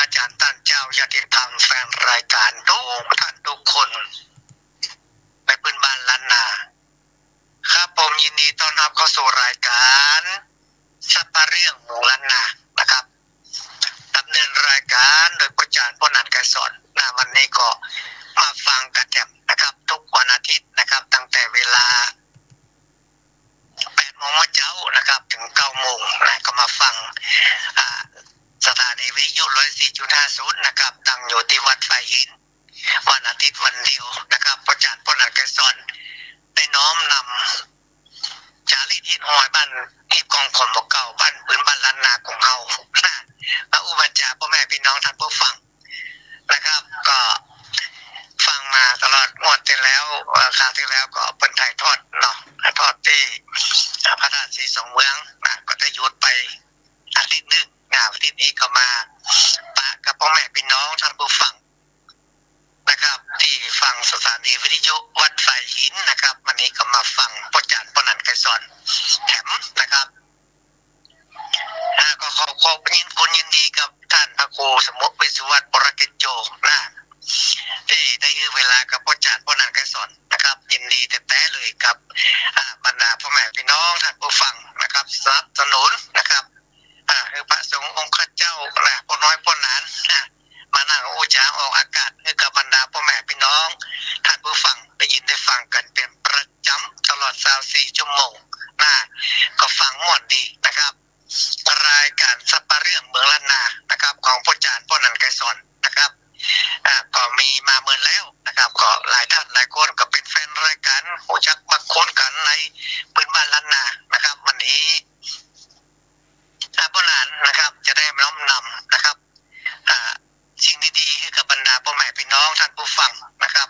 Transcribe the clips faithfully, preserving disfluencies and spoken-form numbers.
อาจ๋ารย์ต้านเจ้า ญาติธรรมแฟนรายก๋านกู้ต้านกู้คน ในปื้นบ้านล้านนา ครับผม ยินดีต้อนฮับเข้าสู่รายก๋านสัปเหร่อเมืองล้านนานะครับ ดำเนินรายก๋านโดยป้อจ๋ารย์ ป้อหนัน ไกรสอน นะ วันนี้ก็มาฟังกั๋นแถมนะครับ กู้วันอาทิตย์นะครับ ตั้งแต่เวลา แปดโมงเมื่อเจ๊านะครับ เถิงเก้าโมงนะ ก็มาฟัง อ่า สถานีวิทยุ ร้อยสี่จุดห้าศูนย์ นะครับ ตั้งอยู่ตี้วัดฝายหิน วันอาทิตย์วันเดียวนะครับ ป้อจ๋ารย์ ป้อหนัน ไกรสอน ได้น้อมนำจ๋าริตฮิตฮอยบ้านฮีบกองขวัญบ่าเก่า บ้านปื้นบ้านล้านนาของเฮานะ มาอู้มาจ๋าป้อแม่ปี้น้องต้านผู้ฟังนะครับ ก็ฟังมาตลอดงวดตี้แล้ว เอ่อ คราวตี้แล้วก็เปิ้นถ่ายทอดเนาะ ถ่ายทอดตี้ อ่า พระธาตุศรีสองเมืองนะ ก็ได้หยุดไปอาทิตย์นึ่งนะ อาทิตย์นี้ก็มาปะกับป้อแม่ปี้น้องต้านผู้ฟัง นะครับ ตี้ฟังสถานีวิทยุวัดฝายหินนะครับ วันนี้ก็มาฟังป้อจ๋ารย์ ป้อหนัน ไกรสอนแถมนะครับ อ่า ก็ขอ ขอยิน ขอยินดีกับต้านพระครูสมุติ วิศวัตร วรกิจโจนะ ตี้ได้หื้อเวลากับป้อจ๋ารย์ ป้อหนัน ไกรสอนนะครับ ยินดีแต๊ๆ เลยกับ อ่า บรรดาป้อแม่ปี้น้องต้านผู้ฟังนะครับ สนับสนุนนะครับ อ่า หื้อพระสงฆ์องค์ข้าเจ้านะ ป้อน้อยป้อหลานนะ มานั่งอู้จ๋าออกอากาศ หื้อกับบรรดาป้อแม่ปี้น้องต้านผู้ฟัง ได้ยินได้ฟังกั๋นเป๋นประจ๋ำตลอดซาวสี่ชั่วโมงนะ ก็ฟังม่วนดีนะครับ รายก๋านสัปเหร่อเมืองล้านนานะครับ ของป้อจ๋ารย์ ป้อหนัน ไกรสอนนะครับ อ่า ก็มีมาเมินแล้วนะครับ ก็หลายต้านหลายคนก็เป๋นแฟนรายก๋าน ฮู้จักมักคุ้นกั๋นในปื้นบ้านล้านนานะครับ วันนี้ อ่า ป้อหนันนะครับ จะได้น้อมนำนะครับ อ่า สิ่งดีๆ หื้อกับบรรดาป้อแม่ปี้น้องต้านผู้ฟังนะครับ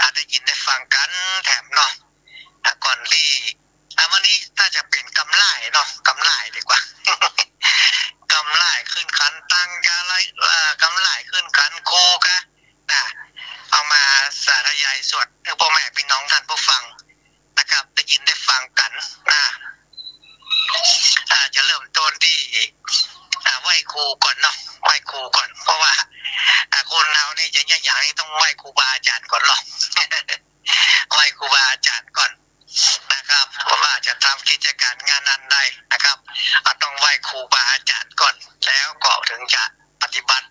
อ่า ได้ยินได้ฟังกั๋นแถมเนาะ อ่า ก่อนตี้ อ่า วันนี้น่าจะเป๋นกำล่ายเนาะ กำล่ายดีกว่า กำล่ายขึ้นขันตังจ๋าไร เอ่อ กำล่ายขึ้นขันครูกะนะ เอามาสาธยายสวดหื้อป้อแม่ปี้น้องต้านผู้ฟัง นะครับ ได้ยินได้ฟังกั๋นนะ อ่า จะเริ่มต้นตี้ อ่า ไหว้ครูก่อนเนาะ ไหว้ครูก่อน เพราะว่า อ่า คนเฮานี่จะเยียะหยังนี่ต้องไหว้ครูบาอาจ๋ารย์ก่อนเนาะ ไหว้ครูบาอาจ๋ารย์ก่อนนะครับ เพราะว่าจะทำกิจก๋านงานอันใดนะครับ อ่า ต้องไหว้ครูบาอาจ๋ารย์ก่อน แล้วก็เถิงจะ ปฏิบัติ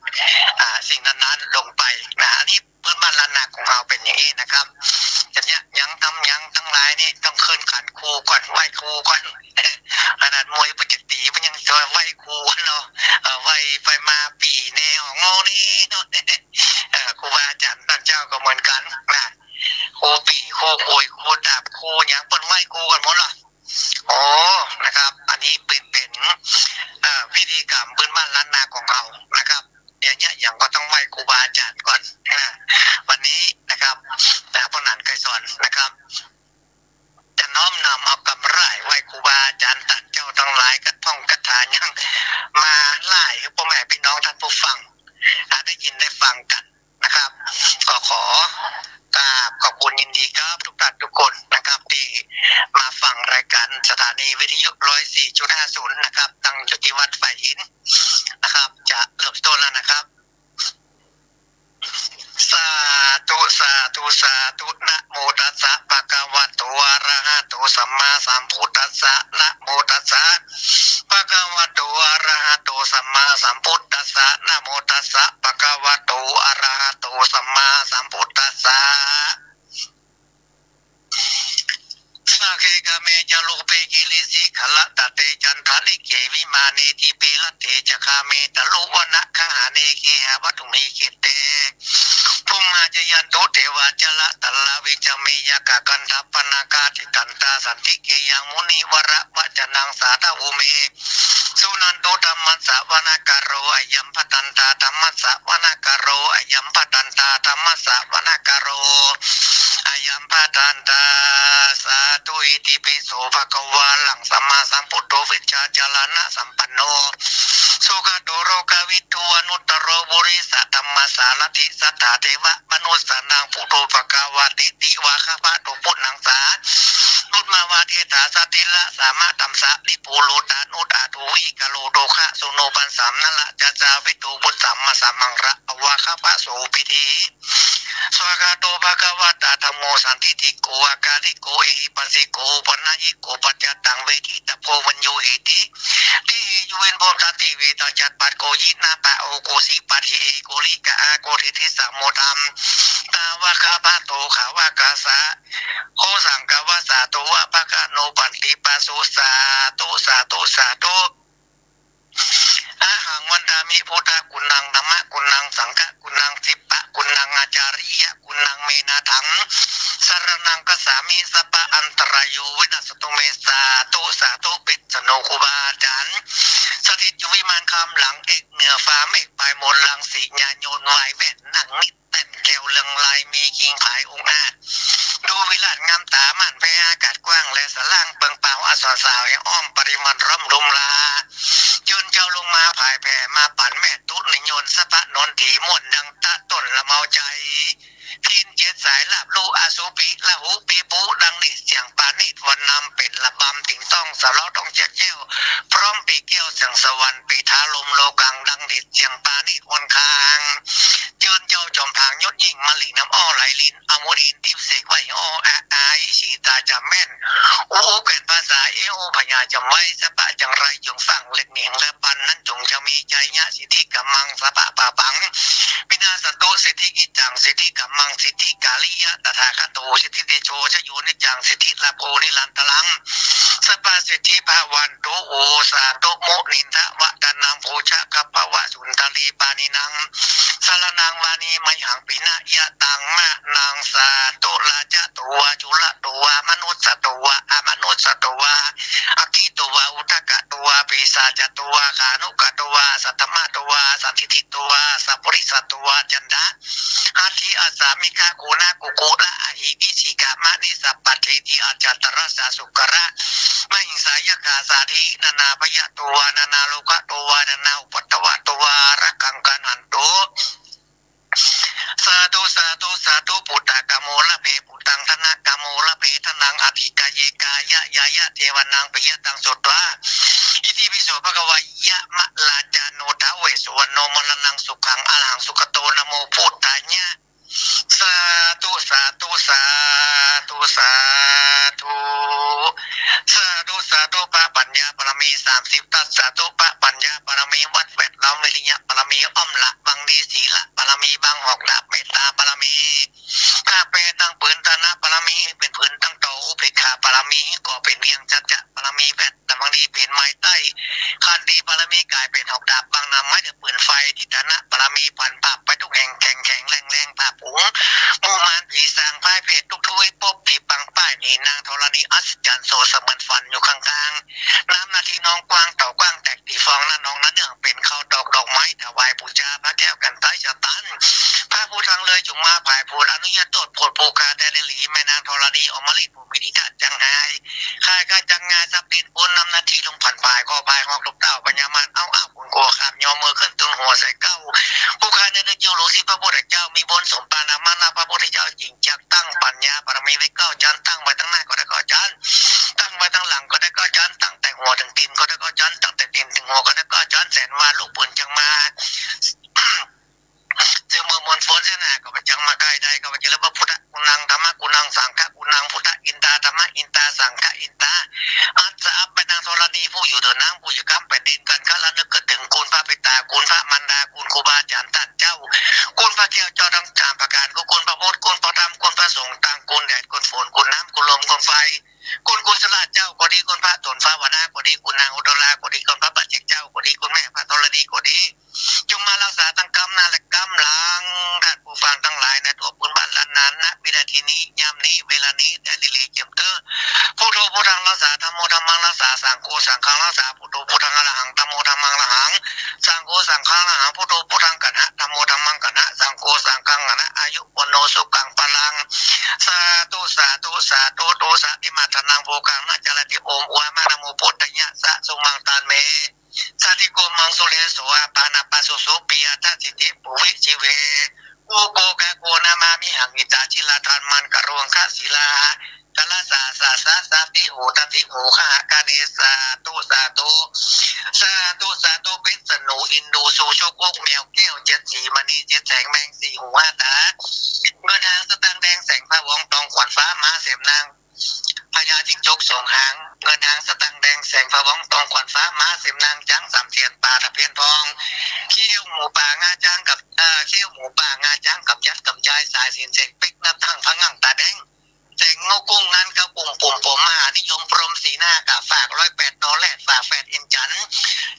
อ่า สิ่งนั้นๆ ลงไปนะ อันนี้ปื้นบ้านล้านนาของเฮาเป๋นอย่างอี้นะครับ จะเยียะหยังทำหยังตังหลายนี่ต้องขึ้นขันครูก่อน ไหว้ครูก่อน ขนาดมวยเปิ้นจะตี๋เปิ้นยังจะไหว้ครูก่อนเนาะ เอ่อ ไหว้ไปมาปี่แน่ของโง่นี่ เอ่อ ครูบาอาจ๋ารย์ต้านเจ้าก็เหมือนกั๋นนะ ครูปี่ ครูกุย ครูดาบ ครูหยังเปิ้นไหว้ครูกั๋นหมดละ โอ้ นะครับ อันนี้เป๋น เป๋น เอ่อ พิธีกรรมปื้นบ้านล้านนาของเฮานะครับ เยียะหยังก็ต้องไหว้ครูบาอาจ๋ารย์ก่อนนะ วันนี้นะครับ นะ ป้อหนัน ไกรสอนนะครับ จะน้อมนำเอากำล่ายไหว้ครูบาอาจ๋ารย์ต้านเจ้าตังหลาย กะท่องคาถาหยังมาล่ายหื้อป้อแม่ปี้น้องต้านผู้ฟัง อ่า ได้ยินได้ฟังกั๋น นะครับ ก็ขอกราบขอบคุณยินดีกับกู้ต้านกู้คนนะครับ ตี้มาฟังรายก๋านสถานีวิทยุ ร้อยสี่จุดห้าศูนย์ นะครับ ตั้งอยู่ตี้วัดฝายหินนะครับ จะเริ่มต้นแล้วนะครับ สาธุ สาธุ สาธุ นะโมตัสสะ ภะคะวะโต อะระหะโต สัมมาสัมพุทธัสสะ นะโมตัสสะ ภะคะวะโต อะระหะโต สัมมาสัมพุทธัสสะ นะโมตัสสะ ภะคะวะโต อะระหะโต สัมมาสัมพุทธัสสะ สักเข กาเม จะ รูปเป กิริสิขะระตะเต จันทะลิเข วิมาเน ทีปเป รัตเถ จะ คาเม ตะลุวนะ คหาเน เกหะวัตถุ เม เขตเต ภูมา จะ ยันตุ เตวา จะ รัตตะลา เว จะ เม ยักขะ กันทะปะ นาคา ติตันตา สันติ เกยัง มุนิวะระ วะจะนัง สาธะโว เม สุนันตุ ธัมมัสสะ วะนะกะโร อะยัม ภะดันตา ธัมมัสสะ วะนะกะโร อะยัม ภะดันตา ธัมมัสสะ วะนะกะโร อะยัม ภะดันตา สาธุ อิติปิโส ภะคะวา อะระหัง สัมมาสัมพุทโธ วิชชาจารณะสัมปันโน สุขะโต โลกะวิทู อนุตตะโร ปุริสะธัมมะสาระถิ สัทธาเทวะมนุสสานัง พุทโธ ภะคะวะติ ติวาคะปะโต ปุณณังสา นุตมาวาเทสา สะถิระสะมะตัมสะ ริปุโรตานุตอาทู วิกโลโตฆะสุโนปัสสัม นะละจะจาวิตูปุตสัมมะสะมังระ อวาคปะโสปิติ สวากาโตภะคะวะตาธัมโม สันทิฏฐิโก อากาลิโก เอหิปัสสิโก โอปะนะยิโก ปัจจตังเวทิตะโพ วิญญูหิติ ติหิ อยู่เว้นพบตัดตี้เวตังจัดปัด โกยินะปะโอ โกสีปัดหิ เอโกริกะอา โกทิฏฐิสัมโมทัม ตาวะคะพะโต ขาวะกาสะ โคสังกวะสาโตวะภะคะโนปันติปะสุ สาธุ สาธุ สาธุ อะหังวันดามิ พุทธะกุณัง ธัมมะกุณัง สังฆะกุณัง ทิปปะกุณัง อาจาริยะกุณัง เมนะธัง สะระณังคัจฉามิ สัพพะอันตรายุ วินัสสะตุเม สาธุ สาธุ ปิดสโน ครูบาอาจารย์ สถิตอยู่วิมานคำหลังเอก เหนือฟ้าเมฆปลายมนต์ รังสีญาณยนต์ วายแหวนหนังนิด แต้นแก้วเรืองราย มีคิงผายองอาจ ดูวิราชงามตา ม่านแผ่อากาศกว้าง และสะล่างเปิงเปล่า อักษรสาวแห่งอ้อมปริมณฑลร่มลมลา เจิญเจ้าลงมาผายแผ่ มาปั๋นแม่ตุ๊ในยนต์ สะพะนนทีม่วนดังตะต้นละเมาใจ๋ พินเจ็ดสายลาบลู่ อสุปิละหุปิปุ ดังหนิดเสียงปานิดวันนำ เป๋นระบำติ่งต้อง สะเลาะต้องเจ๊ยกเจ๊ยก พร้อมปีแก้วเสียงสวรรค์ ปีทาลมโลกัง ดังหนิดเสียงปานิดวันคาง เจิญเจ้าจอมพางยศยิ่ง มะลิงน้ำอ้อไหลลิน อโมดินทิพย์เสกไว้ อ้ออาอาอิสีตาจำแม่น อูอูแก่นภาษา เอโอพญาจำไว้ สะปะจังไรจงฟัง เล็กเหนียงและปันนั้นจงจะมีชัยยะ สิทธิกัมมัง สะปะปะปัง วินาสันตุ สิทธิกิจจัง สิทธิกัมมัง สิทธิกาลิยะ ตถาคโต สิทธิเตโช ชโยนิจจัง สิทธิลาโภนิรันตรัง สะปะสิทธิภะวัน ตุ โอ สาธุ มุนินทะวะตะนัง ปูชะคะภะวะสุนทะรีปาณินัง สะระณังวานีมะหัง ปินะยะตังมะนัง สาธุ ราชะโตวา จุลโตวา มนุสสะโตวา อมนุสสะโตวา อัคคิโตวา อุทกะโตวา ปีศาจะโตวา ขานุกะโตวา สัทธมะโตวา สันทิฏฐิโตวา สัพพุริสะโตวา จันทะ หัตถี อัสสามิฆะ โคนะ กุกุละ อหิ วิสิกะ มะณิ สัปปะเทติ อัจฉัตตะรัสสะ สุกะระ มะหิงสา ยักขา สาที นานาพยะโตวา นานาโรคะโตวา นานาอุปัทวะโตวา รักขังกัณหันตุ สาธุ สาธุ สาธุ ปุตตะกะโมละเพ ปุตตัง ธนะกะโมละเพ ธนัง อภิกาเยกายะ ยายะ เทวะนัง ปิยะตัง สุตวา อิติปิโส ภะคะวะ ยะมะราชาโน ท้าวเวสสุวรรณโน มรณัง สุขัง อรหัง สุขโต นะโม พุทธายะ สาธุ สาธุ สาธุ สาธุ สาธุ สาธุ พระปัญญาบารมีสามสิบทัศ สาธุ พระปัญญาบารมีวัดแวดล้อม วิริยะบารมีอ้อมละบังดี ศีลบารมีบังหอกดาบ เมตตาบารมี ผ้าแปรตังผืน ทานะบารมีเป๋นผืนตังต่อ อุเบกขาบารมีก่อเป๋นเวียง สัจจะบารมีแวดล้อมบังดีเป๋นไม้ใต้ ขันติบารมีก๋ายเป๋นหอกดาบบังนำไม้ เดือดปืนไฟ ถิตฐานะบารมีผันปราบไปทุกแห่ง แข็งแข็งแรงแรง ปราบฝูงหมู่มารผีสาง พ่ายเพศทุกข์ทุย ปบผีปังป้ายหนี นางธรณีอัศจรรย์ โสเสมือนฝันอยู่ข้างๆ น้ำหน้าที่น้องกว้าง เต่ากว้างแตกตีฟอง หน้าน้องหน้าเนื่อง เป๋นข้าวตอกดอกไม้ ถวายปู๋จา พระแก้วแก่นใต้ สตัน พระผู้ทางเลยจุ่งมาผายผล อนุญาตโตษโผดปูคาแดนลิลี แม่นางธรณี ออกมาลีด ผู้มีทิฏฐะจังหาย ขายข้าจังงา ทรัพย์ดินปูน นำหน้าที่ลุงผันผาย ก็พายหอกลูกเต้า ปัญญามาร เอาอ้าว คุณกลัวข้ามยอมมือขึ้น ตุนหัวใส่เก้า ผู้ข้าเนื้อเจ้าหลวงสิพระพุทธเจ้า มีบุญสมปานามะนะ พระพุทธเจ้าจริงจักตั้งปัญญาบารมีไว้เก้าชั้น ตั้งไว้ตั้งหน้าก็ได้เก้าชั้น ตั้งไว้ตั้งหลังก็ได้เก้าชั้น ตั้งแต่หัวถึงตีนก็ได้เก้าชั้น ตั้งแต่ตีนถึงหัวก็ได้เก้าชั้น แสนวา ลูกปืนจังมา ซึ่งเมื่อมวลฝนเสนาก็ไปจังมาใกล้ได้ ก็ไปเจริญพระพุทธกุณัง ธัมมะกุณัง สังฆะกุณัง พุทธะอินตา ธัมมะอินตา สังฆะอินตา อัสสะอัปปะนังธรณี ผู้อยู่เหนือน้ำ ผู้อยู่ค้ำแผ่นดิน กันข้าระนึกถึงคุณพระปิตา คุณพระมารดา คุณครูบาอาจารย์ท่านเจ้า คุณพระแก้วเจ้าทั้งสามประการ คือคุณพระพุทธ คุณพระธรรม คุณพระสงฆ์ ตั้งคุณแดด คุณฝน คุณน้ำ คุณลม คุณไฟ คุณกุศลาเจ้าก็ดี คุณพระตนฟ้าวนาก็ดี คุณนางอุตตราก็ดี คุณพระปัจเจกเจ้าก็ดี คุณแม่พระธรณีก็ดี จงมารักษาตั้งก้ำหน้าและก้ำหลัง ท่านผู้ฟังทั้งหลาย ในทั่วพื้นบ้านล้านนา ณ วินาทีนี้ ยามนี้ เวลานี้ แดนลิลีเจียมเตอร์ พุทโธพุทธังรักษา ธัมโมธัมมังรักษา สังโฆสังฆังรักษา พุทโธพุทธังอรหัง ธัมโมธัมมังอรหัง สังโฆสังฆังอรหัง พุทโธพุทธังกัณหะ ธัมโมธัมมังกัณหะ สังโฆสังฆังกัณหะ อายุวัณโณสุขังพลัง สาธุ สาธุ สาธุ โตสะ นิมาทานัง โภคัง นะ จารติ โอม อุวามา นะโม พุทธายะ สะ สุมัง ตาน เม สาธิ โก มัง สุเล โส อาปานะปาสุ สุ ปิยะ ทะ สิทธิ ปุ วิ ชี เว โอ โกกะโกนะมามิหัง อิตาจิราธานมันกะโรงคะศิลา กะละสาสาสาสาติโหตติโหคะหะคะเน สาธุ สาธุ สาธุ สาธุ เป๋นสนู อินดู ชูชกฮก แมวแก้ว เจ็ดสี มณี เจ็ดแสง แมงสี่หูห้าต๋า เงินหางสตางค์แดง แสงพะวอง ตองขวัญฟ้า ม้าเสมนาง พญาจิ้งจกสองหาง เงินหางสตางค์แดง แสงพะวอง ตองขวัญฟ้า ม้าเสมนาง จ๊างสามเสียน ป๋าตะเพียนทอง เขี้ยวหมูป่า งาจ๊างกับ เอ่อ เขี้ยวหมูป่า งาจ๊างกับยัดกับจาย สายสิญจน์เสกเป๊ก นับตั้งพะงั่งต๋าแดง แสงนกกุ้ง งานกะกุ่ม ปุ่มผม มหานิยม พรหมสีหน้ากาฝาก ร้อยแปดนอแรด ฝาแฝดอินทร์จันทร์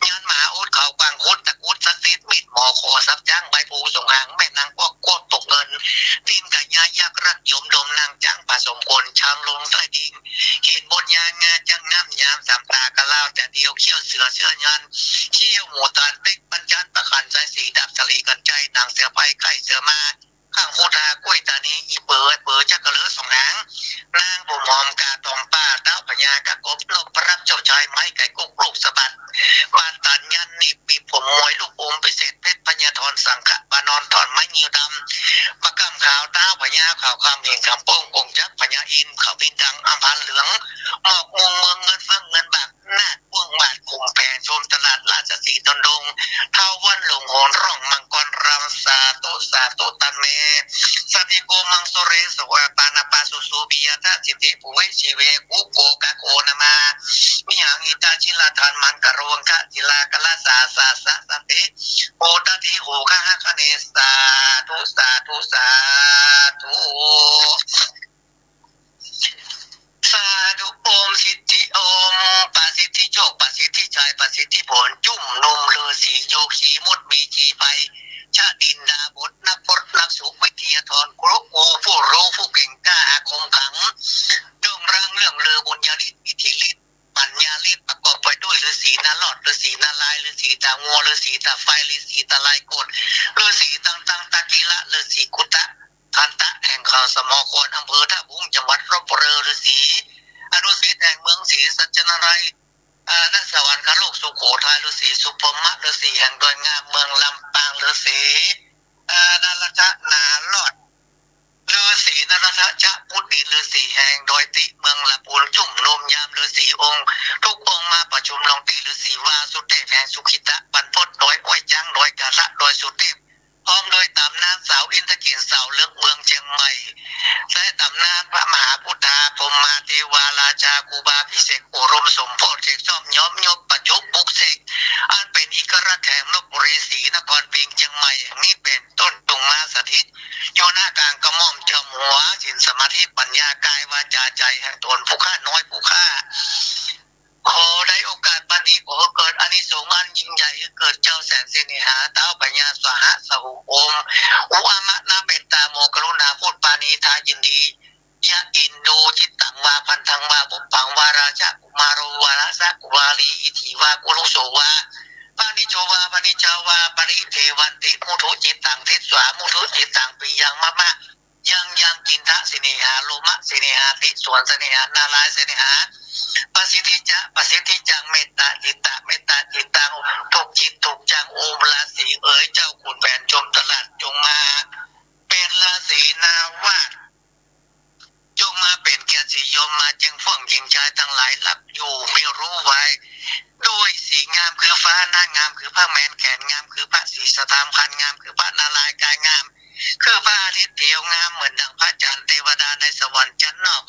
ยานมหาอุด เขากวางคุด ตะกรุดศักดิ์สิทธิ์ มีดหมอ ขอทรัพย์จ๊าง ใบพลูสองหาง แม่นางกวัก กวักตกเงิน ตีนกะญายักษ์ รักยมดม นางจ๊างผสมคน ช้างลงใต้ดิน เห็นบนยาน งาจ๊างน้ำยาม สามต๋ากะลาว แต่เดียว เขี้ยวเสือ เสื้อยาน เขี้ยวหมูตานเป๊ก ปัญจานประคัน สายสี ดาบสลี กันไกร หนังเสือไพ ไข่เสือมา ข้างพุทธากล้วยตานี อีเป๋อ เป๋อจักกะเหลือสองหาง นางผมหอม กาตองป้า เต๊าพญากะกบ นกพระรับเจ้าชาย ไม้ไก่กุ๊ก ลูกสะบัด บานตัน ยันต์หนีบ ปีบผมมวย ลูกอมพิเศษ เพชรพญาธร สังฆะปานอน ท่อนไม้งิ้วดำ ประกำขาว เต๊าพญาขาวคำ หินคำโป้ง กงจักรพญาอินทร์ เขาบินดัง อัมพันธ์เหลือง หมอกมุง เมืองเงิน เฟื่องเงินบาก นาคพ่วงบาท ขุมแผน ชมตลาด ราชสีห์ดอนดง ท้าววันหลง โหนร่อง มังกรรำ สาธุ สาธุ ตันเม สติโก มังสุเร สวาปานาปาสุสุ ปิยะทะสิทธิ ภุเวชีเว กุโกกะโกนะมามิหัง อิตาจิราธานมันกะโรงคะศิลากะละสาสาสะสะติโหตติโหคะหะคะเน สาธุ สาธุ สาธุ สาธุ โอมสิทธิ โอมประสิทธิโชค ประสิทธิชัย ประสิทธิผล จุ่มนุมฤๅษี โยคี มดมีจีไป ชะดินดาบท นักพรตนักสูบ วิทยาธร ครู ผู้รู้ผู้เก่งกล้าอาคมขัง โด่งดังเรื่องลือ บุญญาฤทธิ์ อิทธิฤทธิ์ ปัญญาฤทธิ์ ประกอบไปด้วยฤๅษีนารอด ฤๅษีนารายณ์ ฤๅษีตางัว ฤๅษีตาไฟ ฤๅษีตาลายโกน ฤๅษีตังตังตะกีละ ฤๅษีกุตะ ทันตะ แห่งเขาสมอคร อำเภอท่าบุ้ง จังหวัดลพบุรี ฤๅษีอนุสิทธิ์ แห่งเมืองศรีสัชนาลัย เอ่อ นครสวรรคโลก สุโขทัย ฤๅษีสุพรหมะ ฤๅษีแห่งดอยงาม เมืองลำปาง ฤๅษี เอ่อ นรทะนารอด ฤๅษีนรทะจะพุทธิ ฤๅษีแห่งดอยติ เมืองละปูน จุ่มนุมยามฤๅษีองค์ ทุกองค์มาประชุมลงตี้ ฤๅษีวาสุเทพ แห่งสุขิตะบรรพต ดอยอ้อยจ๊าง ดอยกาละ ดอยสุเทพ พร้อมด้วยตำนานเสาอินทกิน เสาเหลือง เมืองเจียงใหม่ และตำนานพระมหาพุทธา พรหมาเทวา ราชาครูบาพิเศษ อบรมสมโพธิเสกซ่อมย้อมยบประจุปลุกเสก อันเป๋นเอกลักษณ์แห่งลพบุรี ศรีนครพิงค์ เจียงใหม่แห่งนี้เป๋นต้น จงมาสถิตอยู่ณกลางกระหม่อมเจ้าหัว ศีลสมาธิปัญญากายวาจาใจแห่งตนผู้ข้าน้อยผู้ข้า ขอได้โอกาสบัดนี้ ขอเกิดอานิสงส์อันยิ่งใหญ่ เกิดเจ้าแสนเสน่หา เต๊าพญาสหสหุ โอม อุอามะนะเมตตาโมกรุณา พุทธปานีทายินดี ยะอินดู จิตตังวา พันธังวา ปุปผังวา ราชกุมาโรวา รสกุมารี อิทธิวา กุลุโสวา ปานิโชวา ปานิจจาวา ปริเทวันติ มุทุจิตตัง ทิสสา มุทุจิตตัง ปิยังมะมะ ยังยัง กินทะเสน่หา โลมะเสน่หา ติสวนเสน่หา นารายณ์เสน่หา ประสิทธิจะ ประสิทธิจัง เมตตาจิตตะ เมตตาจิตตัง ถูกจิตถูกจัง โอมราศีเอ๋ย เจ้าขุนแผนชมตลาด จงมาเป๋นราศีนาวาส จงมาเป๋นเกียรติศรียม มาเจียงเฟื่องหญิงชายทั้งหลาย รักอยู่ไม่รู้ไว้ ด้วยสีงามคือฟ้า หน้างามคือพระแมน แขนงามคือพระศรีสะทาม ครรภ์งามคือพระนารายณ์ กายงามคือพระอาทิตย์ ผิวงามเหมือนดังพระจันทร์ เทวดาในสวรรค์ชั้นนอก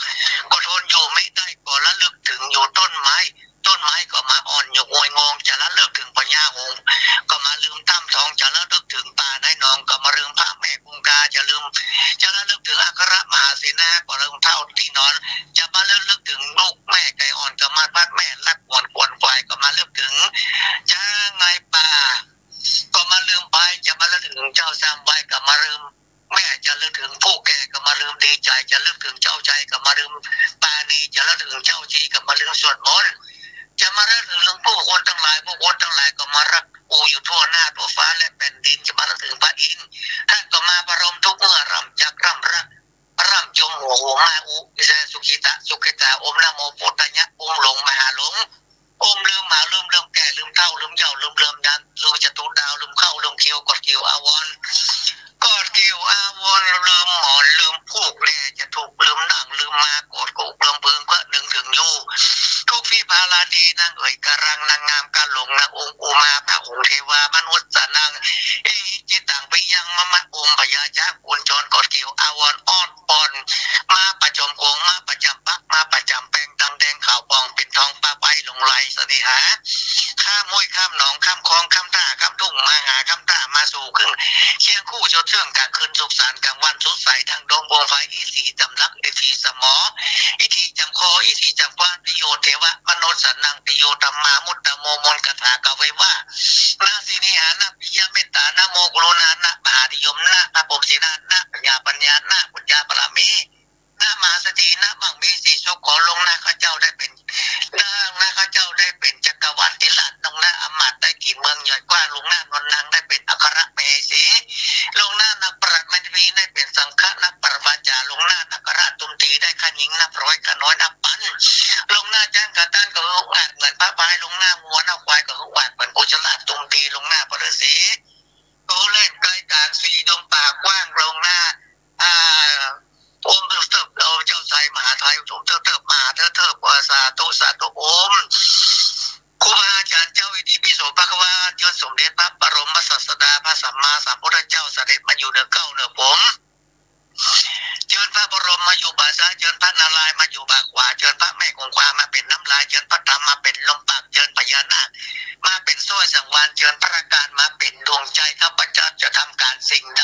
ก็ทนอยู่ไม่ได้ ก็ระลึกถึงอยู่ต้นไม้ ต้นไม้ก็มาอ่อนอยู่งวยงง จะระลึกถึงพญาหงส์ก็มาลืมถ้ำทอง จะระลึกถึงป่าในหนองก็มาลืมพระแม่คงคา จะลืม จะระลึกถึงอัครมหาเสนาก็ลืมเท่าตี้นอน จะมาระลึกถึงลูกแม่ไก่อ่อนก็มาพัดแม่รักหวนขวนขวายก็มาระลึกถึงช้างในป่า ก็มาลืมไป จะมาระลึกถึงเจ้าสามวัยก็มาลืม แม่จะระลึกถึงผู้แก่ก็มาลืมดีใจ จะระลึกถึงเจ้าชัยก็มาลืมปราณี จะระลึกถึงเจ้าชีก็มาลืมสวดมนต์ จะมาระลึกถึงผู้คนทั้งหลาย ผู้คนทั้งหลายก็มารักกูอยู่ทั่วหน้าทั่วฟ้าและแผ่นดิน จะมาระลึกถึงพระอินทร์ ท่านก็มาประโลมทุกเมื่อ ร่ำจักร่ำรัก ร่ำจมหัวหัวมาอุ อิสระสุขิตะ สุขิตา อมนะโมพุทธายะ องค์หลงมหาหลง อมลืมหาลืม ลืมแก่ลืมเฒ่า ลืมเยาว์ลืมเลือมยาน ลืมจตุดาว ลืมเข้าลืมเขียว กอดเกี่ยวอาวรณ์ กอดเกี่ยวอ ผู้ชดเชื่องกลางคืนสุขสันต์กลางวันสดใส ดังดวงดวงไฟ อิทธิจำลัก อิทธิสมอ อิทธิจำคอ อิทธิจำกว้าน ปิโยเทวะมนุสสานัง ปิโยธัมมามุตตโม มนต์คาถากาไว้ว่า นะสินิหานะ ปิยะเมตตา นะโมกรุณา นะมหานิยม นะพระพรหมสีหน้า นะพญาปัญญา นะปุญญาบารมี นะมหาเศรษฐี นะมั่งมีสีสุข ขอลวงหน้าข้าเจ้าได้เป๋น ลวงหน้าข้าเจ้าได้เป๋นจักรวรรดิราช ลวงหน้าอำมาตย์ได้กี่เมืองใหญ่กว้าง ลวงหน้านวลนางได้เป๋นอัครมเหสี ลวงหน้านักปราชญ์มณีได้เป๋นสังฆะนักปราชญ์วาจา ลวงหน้านักราชตุมตีได้ข้าหญิงนับร้อยข้าน้อยนับปัน ลวงหน้าจ๊างกาต้านก็หื้ออาจเหมือนพระพาย ลวงหน้างัวหน้าควายก็หื้ออาจเหมือนกุชลาชตุมตี ลวงหน้าปฤๅษี ก็หื้อแล่นไกลกลางสีดงป่ากว้าง ลวงหน้า อ่า โอมเถิบเถิบ โอมเจ้าชัยมหาไทย โอมเถิบเถิบ มหาเถิบเถิบ สาธุ สาธุ โอม ครูบาอาจารย์เจ้า อิติปิโสภะคะวา เจิญสมเด็จพระบรมศาสดา พระสัมมาสัมพุทธเจ้า เสด็จมาอยู่เหนือเกล้าเหนือผม เจิญพระบรมมาอยู่บ่าซ้าย เจิญพระนารายณ์มาอยู่บ่าขวา เจิญพระแม่คงคามาเป๋นน้ำลาย เจิญพระธรรมมาเป๋นลมปาก เจิญพญานาคมาเป๋นสร้อยสังวาล เจิญพระกาฬมาเป๋นดวงใจ ข้าพเจ้าจะทำก๋านสิ่งใด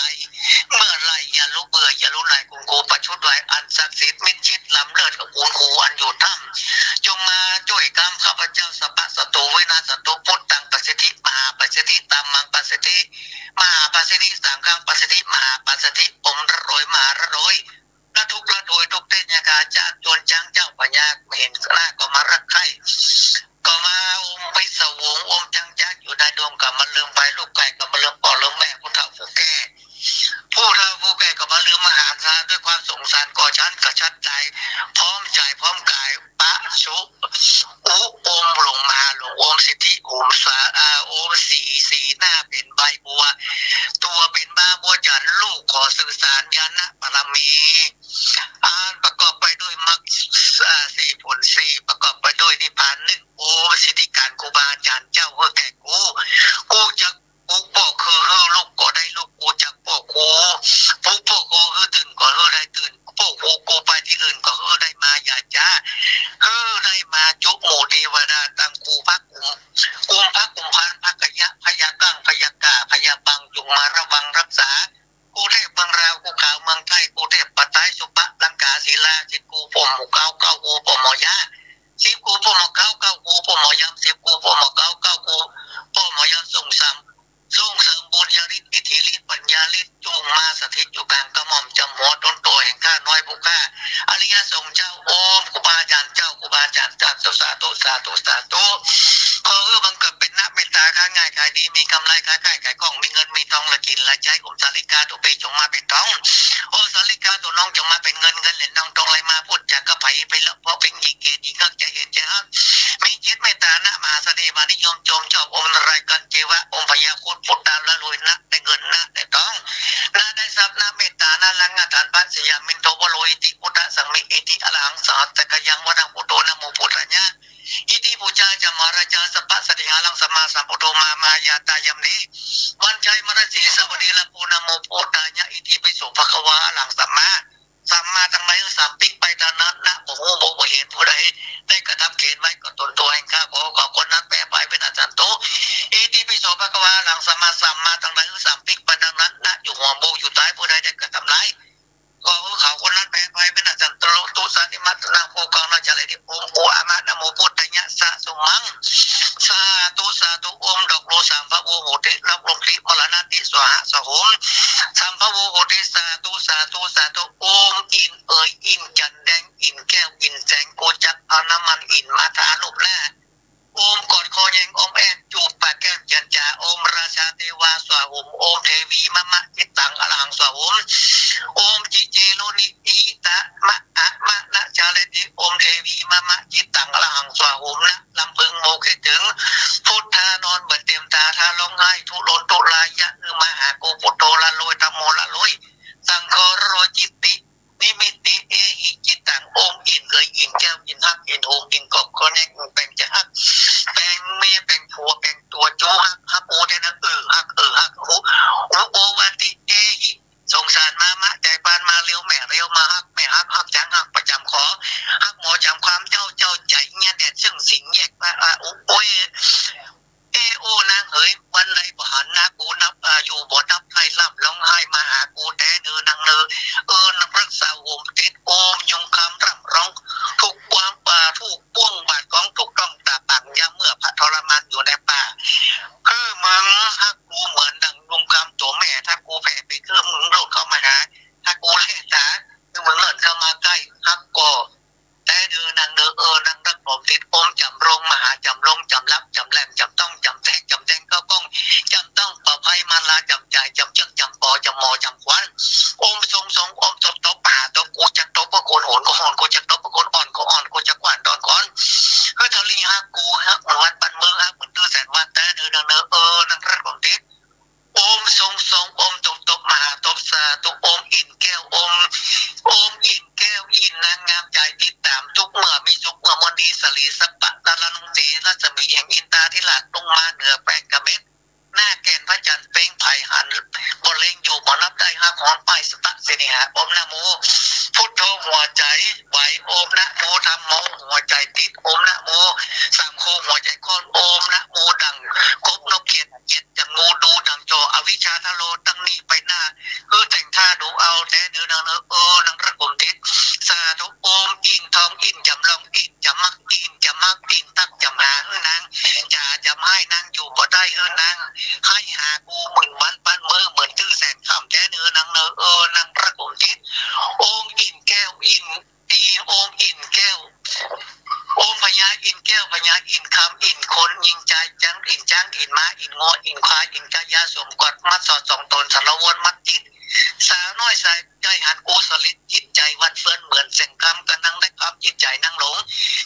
เมื่อใดอย่าลุเบื่ออย่าลุหน่าย คุณครูประชุดไว้อันศักดิ์สิทธิ์มิตรชิดล้ำเลิศ กับคุณครูอันอยู่ถ้ำ จงมาจ้วยกำข้าพเจ้า สัพพะศัตรูวินาศสันตุ พุทธังประสิทธิ มหาประสิทธิ ธัมมังประสิทธิ มหาประสิทธิ สังฆังประสิทธิ มหาประสิทธิ อมระรวย มหาระรวย ละทุกข์ละโทยทุกข์เทศยากา จากโจรจ๊างเจ้าพญา เห็นหน้าก็มารักใคร่ ก็มาอมพิศวง อมจังจักอยู่ในดง ก็มาลืมไป ลูกใคร่ก็มาลืมป้อลืมแม่ ผู้เฒ่าผู้แก่ ผู้เฒ่าผู้แก่ก็มาลืมอาหารซะ ด้วยความสงสารก็ฉันก็ฉันใจ พร้อมใจพร้อมกาย ปะสุ อุ อมหลวงมหาหลวง อมสิทธิ อมสา อ่า อมสี สีหน้าเป๋นใบบัว ตัวเป๋นม้าบัวจันทร์ ลูกขอสืบสานญาณบารมี อันประกอบไปด้วยมรรค อ่า สี่ผลสี่ ประกอบไปด้วยนิพพานหนึ่ง โอมสิทธิการครูบาอาจารย์เจ้า หื้อแก่กู กูจักปลุกป้อคือหื้อลุกก็ได้ลุก กูจักป้อกู ปลุกป้อกูหื้อตื่นก็หื้อได้ตื่น ป้อกู กูไปตี้อื่นก็หื้อได้มา อย่าจ๊า หื้อได้มาจุหมู่เตวดา ตังครูพระกุม กุมพระกุมภาพันธ์ พระกยะ พญากั้ง พญาก่า พญาปัง จงมาระวังรักษา กูเทพเมืองลาว กูขาวเมืองไทย กูเทพปัตไตร สุปะลังกา ศิลา สิบกูป้อหมอเก๊า เก๊ากูป้อหมอยา สิบกูป้อหมอเก๊า เก๊ากูป้อหมอยำ สิบกูป้อหมอเก๊า เก๊ากูป้อหมอยำ ส่งเสริม ส่งเสริมบุญญาฤทธิ์ อิทธิฤทธิ์ ปัญญาฤทธิ์ จงมาสถิตอยู่กลางกระหม่อมจำหัวตนโตแห่งข้าน้อยผู้ข้า อริยสงฆ์เจ้า โอมครูบาอาจารย์เจ้า ครูบาอาจารย์เจ้า สาธุ สาธุ สาธุ ขอหื้อบังเกิดเป๋นนะเมตตา ค้าง่ายขายดี มีกำไร ค้าขายขายคล่อง มีเงินมีทอง ละกิ๋นละใจ๊ อมสาลิกาตัวปี้จงมาเป๋นทอง อมสาลิกาตัวน้องจงมาเป๋นเงิน เงินเหรียญทองทองไหลมา พูดจ๋ากับใผไปเลาะเปาะเป๋นหญิงเก๋หญิงฮัก ใจ๋เห็นใจ๋ฮัก มีจิตเมตตานะ มหาเสน่ห์ มหานิยม จงชอบ อมนารายณ์กัญเจวะ อมพญาครุฑ พุทธาละรวยนะ ได้เงินนะ ได้ทองนะ ได้ทรัพย์นะ เมตตานะ รังอาถรรพ์พระสยามินโทวโร อิติพุทธสังฆามิ อิติอรหังสัมมาสัมพุทโธ นะโมพุทธายะ อิติปูชาจะมหาราชา สัพพะสัตติหารังสัมมาสัมพุทโธ มหามาตายามนี้ วันชัยมหาราชสีสวัสดีละปู นะโมพุทธายะ อิติปิโสภะคะวา อะระหังสัมมาสัมมาตังหลายหื้อสามปิ๊กไปตามนั้นนะ บ่ฮู้บ่ บ่เห็นผู้ใดได้กระทำเขตไว้ก็ตนตัวแห่งข้า ขอ ขอคนนั้นแพ้ภัยวินาศสันตุ อิติปิโสภะคะวา อะระหังสัมมาสัมมาตังหลายหื้อสามปิ๊กไปตามนั้นนะ อยู่หัวบูอยู่ใต้ผู้ใดได้กระทำร้าย ขอเขาคนนั้นแพ้ภัยวินาศสันตุ ตุสันติมัตตนัง ผู้กองราชาเลยที่ โอมโออะมะนะโมพุทธายะสะสุมัง สาธุ สาธุ โอมดอกโลสามพระโอโหติ ดอกลงทิมรณะติ สวาหะ สวาโหม สามพระโอโหติ สาธุ สาธุ สาธุ โอมอินเอ๋ย อินจันทร์แดง อินแก้ว อินแสง กูจักเอาน้ำมันอินมาทาลูบหน้า โอมกอดคอแยง โอมแอบจูบปากแก้มเจรจา โอมราชาเทวา สวาโหม โอมเทวีมะมะจิตตัง อะระหัง สวาโหม โอมจิเจโรนิอิตะมะอะมะนะจาเลติ โอมเทวีมะมะจิตตัง อะระหัง สวาโหม นะลำพึงโมคิดถึง พุทธานอนเบิดเต็มตา ถ้าร้องไห้ทุรนทุราย ยะอือมาหากู พุทโธละรวย ธัมโมละรวย สังโฆละรวย จิตติ นิมิตติ เอหิจิตตัง โอมอินเอ๋ย อินแก้ว อินฮัก อินโหม อินกอบ ก็แน่งแปลงจะฮัก แปลงเมีย แปลงผัว แปลงตัว จูฮัก ฮักโอแทนฮัก เออฮัก เออฮัก โอ โอ โอวาติ เอหิ สงสารมามะ ใจปานมาเร็ว แม่เร็วมาฮัก แ จ๋ำปอจ๋ำหมอจ๋ำขวัญ โอมส่งส่ง โอมตบตบมหาตบ กูจักตบเปื้อคนโหนก็โหน กูจักตบเปื้อคนอ่อนก็อ่อน กูจักกว้านตอนก่อน คือทะลีฮักกูฮักเหมือนวันปันมือ ฮักเหมือนตื้อแสนวัน แต๊เนอ นางเนอ เออ นางรักของติ๊ด โอมส่งส่ง โอมตบตบมหาตบ สาธุ โอมอิ่นแก้ว โอม โอมอิ่นแก้ว อิ่นนางงามใจ๋ติดต๋าม สุขเมื่อมีสุข เมื่อมนต์ดี สะหลีสะปะ ตะละนุงสี รัศมีแห่งอินทาธิราช ลงมาเหนือแป้งกะเม็ด หน้าแก่นพระจันทร์เป๊งไผหัน บ่เล็งอยู่บ่นับได้ ฮักหอมป้ายสตะเสน่หา โอมนะโม พุทโธหัวใจ๋ไหว โอมนะโมธัมโม หัวใจ๋ติด โอมนะโม สังโฆหัวใจ๋คลอด โอมนะโมดั่งกบนกเขียด เขียดดั่งงู ดูดั่งจ่อ อวิชชาทะโล ตั้งนี้ไปหน้า คือแต่งท่าดูเอา แต๊เนอ นางเนอ เออ นางรักผมติด สาธุ โอมอิ่นทอง อิ่นจ๋ำลอง อิ่นจ๋ำมัก อิ่นจ๋ำมัก อิ่นตักจ๋ำหา หื้อนางจ๋าจ๋ำไห้ นางอยู่บ่ได้ หื้อนางไห้หากูเหมือนวันปันมือ เหมือนตื้อแสนค่ำ แต๊เนอ นางเนอ เออ นางรักผมติด โอมอิ่นแก้ว อิ่น อีโอมอิ่นแก้ว โอมพญาอิ่นแก้ว พญาอิ่นคำ อิ่นคน อิ่นจายจัง อิ่นจ๊าง อิ่นม้า อิ่นงัว อิ่นควาย อิ่นกะยา สวมกอดมัดสอดสองต๋น สารวนมัดจิต สาวน้อยสายใจ๋หันกู สลิดจิตใจ๋วันเฟือน เหมือนแสงคำ กะนังได้คำจิตใจ๋นังหลง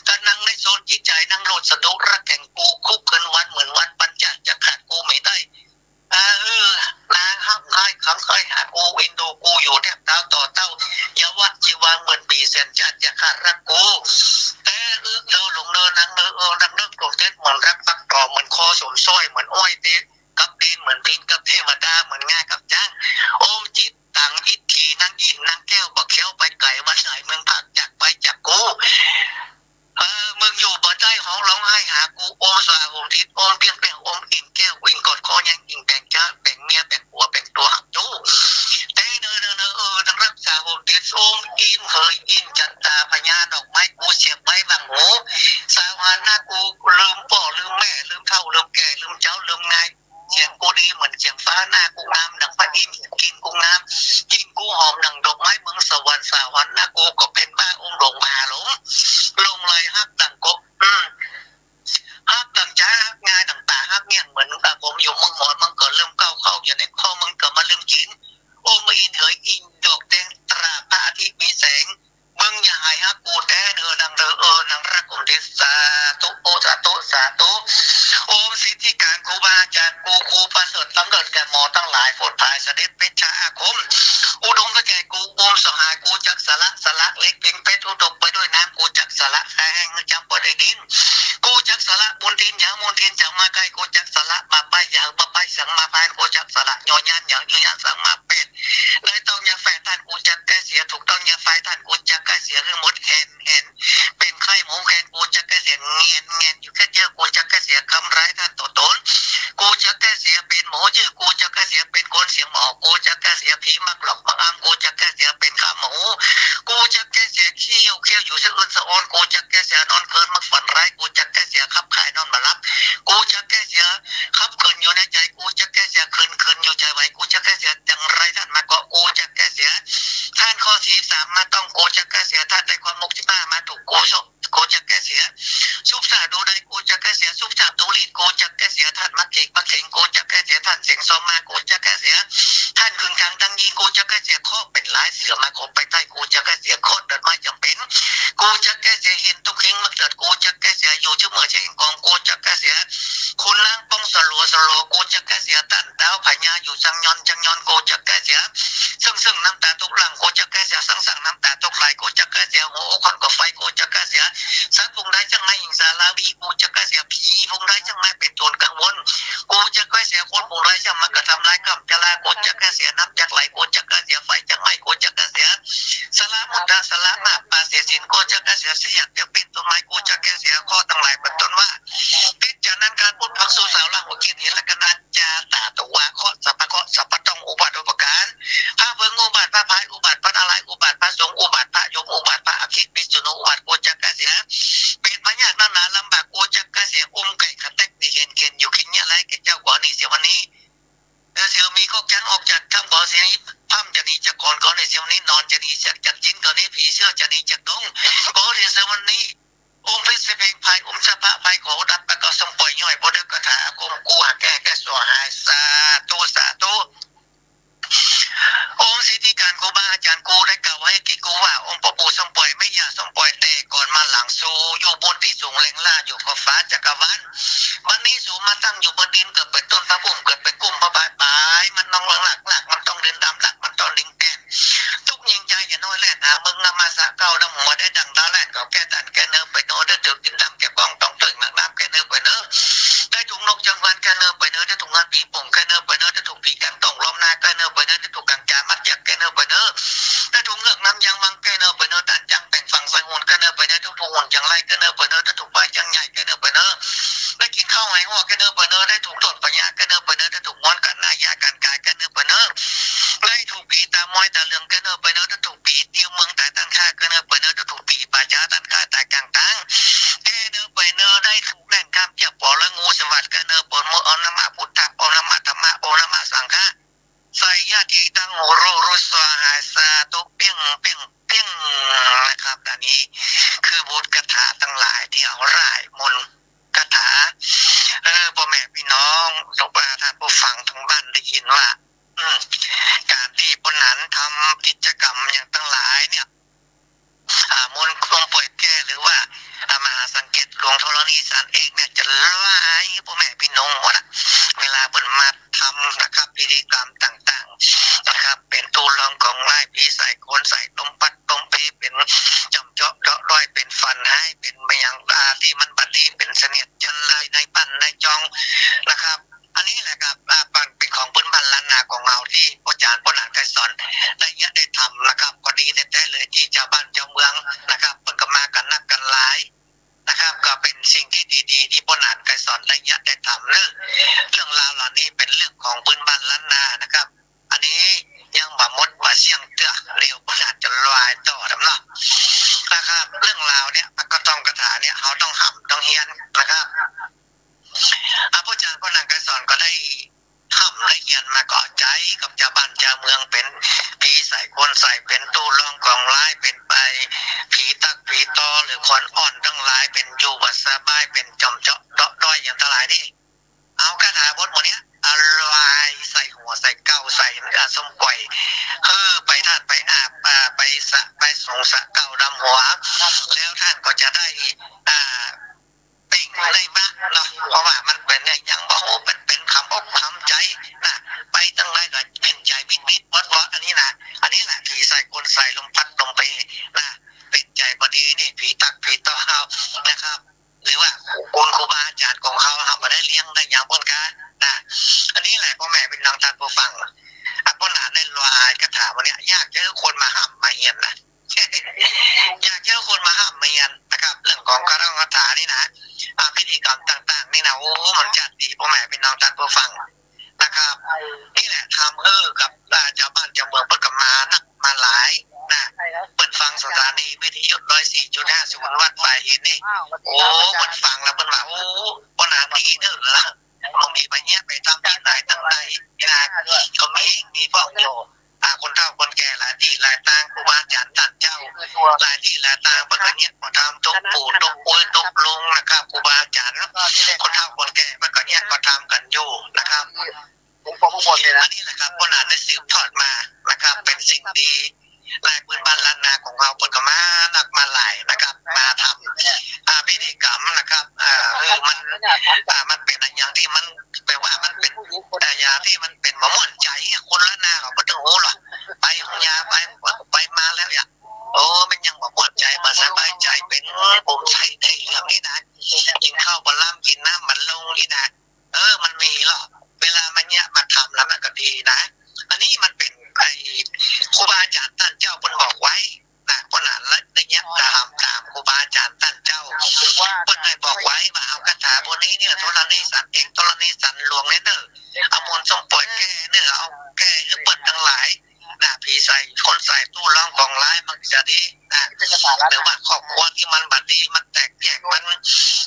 กะนังได้โซนจิตใจ๋นังโลด สะดุรักแข่งกู คุกคืนวันเหมือนวันปันจา จะขาดกูไม่ได้ เออ นางฮักไห้ขังไคล้หากู เอ็นดูกูอยู่แทบตาวต่อเต้า อย่าว่าจีวาเหมือนปี๋แสนชาติ อย่าขาดรักกู แต่อึกเธอหลงเนินนางเนอ เออ นางเนิกโกรธเท็จ เหมือนรักปักต่อ เหมือนคอสวมสร้อย เหมือนอ้อยเตะกับตีน เหมือนพินกับเทวดา เหมือนงากับจ๊าง โอมจิตตังอิทธี นางอิ่นนางแก้ว บ่เคี้ยวไปไก๋ วันไหนเมืองพากจากไปจากกู เออ มึงอยู่บ่ได้ ฮ้องร้องไห้หากู โอมสาโหมทิศ โอมเปี้ยงเปี้ยง โอมอิ่นแก้ว อิ่นกอดคอแยง อิ่นแบ่งจ๊ะ แบ่งเมีย แบ่งผัว แบ่งตั๋วฮักจู้ แต๊เนอ เนอ เนอ เออ นางรักษาโหมทิศ โอมอิ่นเหย อิ่นจันตา พญาดอกไม้ กูเสียบไว้หว่างหู สาวหันหน้ากู ลืมป้อ ลืมแม่ ลืมเฒ่า ลืมแก่ ลืมเจ๊า ลืมงาย เสียงกูดีเหมือนเสียงฟ้า หน้ากูงามดั่งพระอินทร์ กลิ่นกูงาม กลิ่นกูหอมดั่งดอกไม้เมืองสวรรค์ สาวหันหน้ากูก็เป็นบ้าองค์หลวงมหาหลง หลงไหลฮักดั่งกบ อืม ฮักดั่งจ๊า ฮักงายดั่งต๋า ฮักเงี้ยงเหมือนอาผมอยู่เมืองหอน มึงก็ลืมเก้าเข้าอยู่ในข้อ มึงก็มาลืมกิ๋น โอมอินเหย อินดอกแดงตราพระอาทิตย์มีแสง มึงอย่าหายฮักกูแต๊เนอ นางเนอ เออ นางรักผมติด สาธุ โอ สาธุ สาธุ โอมสิทธิการครูบาอาจารย์กู ครูประเสริฐล้ำเลิศแก่หมอตังหลาย โผดผายเสด็จเพชฌาอาคม อุดมพระแก่กู โอมสหายกูจักสละ สละเล็กเพ็งเพชรอุดมไปด้วยน้ำ กูจักสละแห้งจำบ่ได้ดิน กูจักสละมลทิน อย่าให้มลทินจักมาใก้ กูจักสละบาปไป อย่าให้บาปไปสังมาพาน กูจักสละยอยัน อย่าให้ยอยันสังมาแปด ได้ต้องยาแฝดต้าน กูจักแก้เสีย ถูกต้องยาไฟต้าน กูจักแก้เสียหื้อหมดแหนแหน เป๋นไข้หมองแคน กูจักแก้เสีย แงนแงนอยู่แค่เดียว กูจักแก้เสียคำร้ายต้านตั๋วต๋น กูจักแก้เสียเป๋นหมอจื้อ กูจักแก้เสียเป๋นคนเสียงบ่ออก กูจักแก้เสียผีมักหลอกมักอำ กูจักแก้เสียเป๋นข้าหมู กูจักแก้เสียเขี้ยวเขี้ยวอยู่สะอื้นสะอ้อน กูจักแก้เสียนอนเพลินมักฝันร้าย กูจักแก้เสียขับข่ายนอนบ่หลับ กูจักแก้เสียขับขืนอยู่ในใจ๋ กูจักแก้เสียขืนขืนอยู่ใจ๋ไหว กูจักแก้เสียจังไรต้านมาเกาะ กูจักแก้เสีย ต้านข้อสี่สามมาต้อง กูจักแก้เสีย ต้านได้ความมุกสิบห้ามาถูก กูชก กูจักแก้เสีย ซุบซาดูได้ กูจักแก้เสีย ซุบซาดูลีด กูจักแก้เสีย ต้านมาเขกมาเข็ง กูจักแก้เสีย ต้านเสียงซอมมา กูจักแก้เสีย ต้านขึ้นกลางตังยี กูจักแก้เสีย ข้อเป๋นลายเสือมาขบไปใต้ กูจักแก้เสีย ข้อเดินไม้จ๋ำเป๋น กูจักแก้เสีย เห็นตุ๊กเฮงมักเกิด กูจักแก้เสีย อยู่ชื่อเมื่อเชียงกอง กูจักแก้เสีย คนล้างป้องสลัวสลัว กูจักแก้เสีย ต้านดาวพญาอยู่จังยอนจังยอน กูจักแก้เสีย ซึ่งซึ่งน้ำต๋าตกหลั่ง กูจักแก้เสีย ซึ่งซึ่งน้ำต๋าตกไหล กูจักแก้เสีย หัวอกคนก่อไฟ กูจักแก้เสีย สัตว์พุงได้จังไม่หิงสาราวี กูจักแก้เสีย ผีพุงได้จังไม่เป๋นต๋นกังวล กูจักแก้เสีย คนพุงได้จังมากระทำร้ายกำจลา กูจักแก้เสีย น้ำจักไหล กูจักแก้เสีย ไฟจักไหม้ กูจักแก้เสีย สละมุตตาสละมาปาเสียศีล กูจักแก้เสีย เสียอยากจะเป๋นต้นไม้ กูจักแก้เสีย ข้อตังหลายเป๋นต้นว่า เพชรจานั้นการพูดพักสู่สาวล่างหัวเกียรติเห็นและกนาจาตาตัวเคราะห์สัพพะเคราะห์สัพพะต้องอุบัติอุปการ พระเพิงอุบัติ พระพายอุบัติ พระนารายณ์อุบัติ พระสงฆ์อุบัติ พระยมอุบัติ พระอคิวิษณุอุบัติ กูจักแก้เสีย เป๋นพยาธินักหนาลำบาก กูจักแก้เสีย อมไก่ขะแต๊กนี่เห็นเข็นอยู่กิ๋นเยียะไร้แก่เจ้า ขอหนีเสียวันนี้ แต่เสียวมีคอกจันออกจากถ้ำ ขอเสียนี้ พ่ำจะหนีจากกอน ขอหนีเสียวันนี้ นอนจะหนีจากจากจิ๋น ขอหนีผีเสื้อจะหนีจากดง ขอหนีเสียวันนี้ อมเพชรเสเพงพาย อมสะพะพาย ขอดับปะกะสมปล่อยย่อย บ่ได้กระถาอาคม กูหาแก้แก้สัวหาย สาธุ สาธุ ตี้กูว่าองค์พระปู่ส้มป่อย แม่ย่าส้มป่อย แต่ก่อนมาหลัง สูอยู่บนตี้สูงแหลมล้า อยู่ขอบฟ้าจักรวาล บัดนี้สูมาตั้งอยู่บนดิน เกิดเป๋นต้นพระภูมิ เกิดเป๋นกุ้มพระบาท ปายมันต้องเริงราก รากมันต้องดินดำ รากมันต้องดินแก่น ตุ๊กข์ยิ่งใจ๋อย่าน้อยแล่น หาเมืองนมาสะเก้าดำหัว ได้ดั่งดาวแล่น ก็แก้ตันแก้เนินไปเนิน ได้ถูกดินดำแก้ป้องต้องเติ่งหนักน้ำแก้เนินไปเนิน ได้ถูกนกจังหวันแก้เนินไปเนิน ได้ถูกงานผีโป่งแก้เนินไปเนิน ได้ถูกผีกางต้งล้อมหน้าแก้เนินไปเนิน ได้ถูกกางจามัดยักษ์แก้เนินไปเนิน ได้ถูกเงือกน้ำยางมังแก้เนินไปเนิน ต้านจังแป่งฝังใส่หุ่นแก้เนินไปเนิน ได้ถูกหุ่นจังไรแก้เนินไปเนิน ได้ถูกปายจังใหญ่แก้เนินไปเนิน ได้กิ๋นข้าวไหหัวแก้เนินไปเนิน ได้ถูกต้นปะยาแก้เนินไปเนิน ได้ถูกม้วนกั๋นหน้ายากั๋นกายแก้เนินไปเนิน ได้ถูกผีตาม้อยตาเหลืองแก้เนินไปเนิน ได้ถูกผีเตี้ยวเมืองต๋ายต้านข้าแก้เนินไปเนิน ได้ถูกผีป่าจ๊าต้านข้าต๋ายก๋างตางแก้เนินไปเนิน ได้ถูกแล่นข้ามเจื้อกป๋อและงูสวัสดิ์แก้เนินไปเนิน โอมนะมะพุทธะ โอมนะมะธัมมะ โอมนะมะสังฆะ ใส่ยาตี้ตั้งหูรู รูสวาหาสาธุ เปี้ยง เปี้ยง เปี้ยง นะครับ อันนี้คือบทคาถาตังหลายตี้เอาร่ายมนต์คาถา เออ ป้อแม่ปี้น้อง ลูกหลานต้านผู้ฟังตังบ้านได้ยินว่า อืม ก๋านตี้ป้อหนานทำกิจกรรมอะหยังตังหลายเนี่ย อ่า มนต์คมป่วยแก้ หรือว่า อ่า มหาสังเกตหลวงธรณีสารเอกเนี่ย จะร่ายหื้อป้อแม่ปี้น้องหมดอะ เวลาเปิ้นมาทำนะครับ พิธีกรรมต่างๆ นะครับ เป๋นตู้รองของร้าย ผีใส่คนใส่ ลมพัดลมเพ เป๋นจ่อมเจาะเดาะด้อย เป๋นฝันฮ้าย เป๋นอะหยัง อ่า ตี้มันบ่ดี เป๋นเสนียดจัญไรในบ้านในจองนะครับ อันนี้แหละครับ อ่า มันเป๋นของพื้นบ้านล้านนาของเฮาตี้ป้อจ๋ารย์ป้อหนานไกรสอนได้เยียะได้ทำนะครับ ก็ดีแต๊ๆ เลยตี้จาวบ้านจาวเมืองนะครับ เปิ้นก็มากั๋นนักกั๋นหลายนะครับ ก็เป๋นสิ่งตี้ดีๆ ตี้ป้อหนานไกรสอนได้เยียะได้ทำเนาะ เรื่องราวเหล่านี้เป๋นเรื่องของพื้นบ้านล้านนานะครับ อันนี้ยังบ่หมดบ่เสี้ยงเตื้อ เดี๋ยวป้อหนานจะร่ายต่อทำเนาะนะครับ เรื่องราวเนี่ย มันก็ต้องคาถาเนี่ย เฮาต้องฮ่ำต้องเฮียนนะครับ อ่ะ ป้อจ๋ารย์ป้อหนานไกรสอนก็ได้ฮ่ำได้เฮียนมาก่อใจ๋กับจาวบ้านจาวเมือง เป๋นผีใส่คนใส่ เป๋นตู้รองของร้าย เป๋นไปผีตั๊กผีต่อ หรือคนอ่อนตังหลาย เป๋นอยู่บ่สบาย เป๋นจ่อมเจาะเดาะด้อยอย่างตังหลายนี่ เอาคาถาบทหมู่เนี้ย เอาร่ายใส่หัวใส่เก๊าใส่ อ่า ส้มป่วย เออ ไปธาตุไปอาบ อ่า ไปสระ ไปสรงสระเก๊าดำหัว แล้วต้านก็จะได้ อ่า เปล่งได้วะเนาะ เพราะว่ามันเป๋นเนี่ย ยังบ่ฮู้ เป๋น เป๋นคำอกคำใจ๋นะ ไปตังใดก็เป๋นใจ๋บิดๆ วอดๆ อันนี้นะ อันนี้แหละ ผีใส่คนใส่ ลมพัดลมเพนะ เป๋นใจ๋บ่ดีนี่ ผีตั๊กผีต่อเฮานะครับ หรือว่าคุณครูบาอาจ๋ารย์ของเฮา เฮาบ่ได้เลี้ยงได้หยังเปิ้นกานะ อันนี้แหละ ป้อแม่ปี้น้องต้านผู้ฟัง อ่ะ ป้อหนานได้ร่ายคาถาวันเนี้ย อยากจะหื้อคนมาฮ่ำมาเฮียนนะ อยากจะหื้อคนมาฮ่ำมาเฮียนนะครับ เรื่องของคาถาคาถานี่นะ อ่า พิธีกรรมต่างๆ นี่นะ โอ้ มันจะดี ป้อแม่ปี้น้องต้านผู้ฟังนะครับ นี่แหละ ทำหื้อกับ อ่า จาวบ้านจาวเมืองเปิ้นก็มานักมาหลายนะ เปิ้นฟังสถานีวิทยุร้อยสี่จุดห้าศูนย์วัดป่าหินนี่ โอ้ เปิ้นฟังแล้วเปิ้นว่า โอ้ ป้อหนานดีเนาะ บ่มีไปเยียะไปทำตี้ไหนตังใดนี่นะ ก็มี มีป้องอยู่ อ่า คนเฒ่าคนแก่หลายตี้หลายตาง ครูบาอาจ๋ารย์ต้านเจ้า หลายตี้หลายตาง เปิ้นก็เยียะก็ทำ ตุ๊ปู่ตุ๊ปุ้ยตุ๊ลุงนะครับ ครูบาอาจ๋ารย์ คนเฒ่าคนแก่เปิ้นก็เยียะก็ทำกั๋นอยู่นะครับ อันนี้แหละครับ ป้อหนานได้สืบทอดมานะครับ เป๋นสิ่งดี ในพื้นบ้านล้านนาของเฮา เปิ้นก็มานักมาหลายนะครับ มาทำ อ่า พิธีกรรมนะครับ อ่า เออ มัน อ่า มันเป๋นอะหยังตี้มัน แปลว่ามันเป๋น อ่า อย่างตี้มันเป๋นบ่ม่วนใจ๋อะ คนล้านนาเขาบ่ต้องฮู้หรอก ไปโฮงยา ไป ไปมาแล้วเนี่ย โอ้ มันยังบ่ม่วนใจ๋ บ่สบายใจ๋ เป๋นปมใจ๋ในเรื่องนี้นะ กิ๋นข้าวบ่ลำ กิ๋นน้ำบ่ลงนี่นะ เออ มันมีหรอก เวลามาเยียะมาทำแล้วมันก็ดีนะ อันนี้มันเป๋นไอ้ครูบาอาจ๋ารย์ต้านเจ้าเปิ้นบอกไว้นะ ป้อหนานได้เยียะได้ทำต๋ามครูบาอาจ๋ารย์ต้านเจ้า เปิ้นได้บอกไว้ว่า เอาคาถาบทนี้เนี่ย ธรณีสารเอก ธรณีสารหลวงเนี่ยเนาะ เอามนต์ส้มป่วยแก้เนี่ย เอาแก้หื้อเปิ้นตังหลาย นะ ผีใส่คนใส่ ตู้รองของร้ายมันจะดีนะ หรือว่าครอบครัวตี้มันบ่ดี มันแตกแยก มัน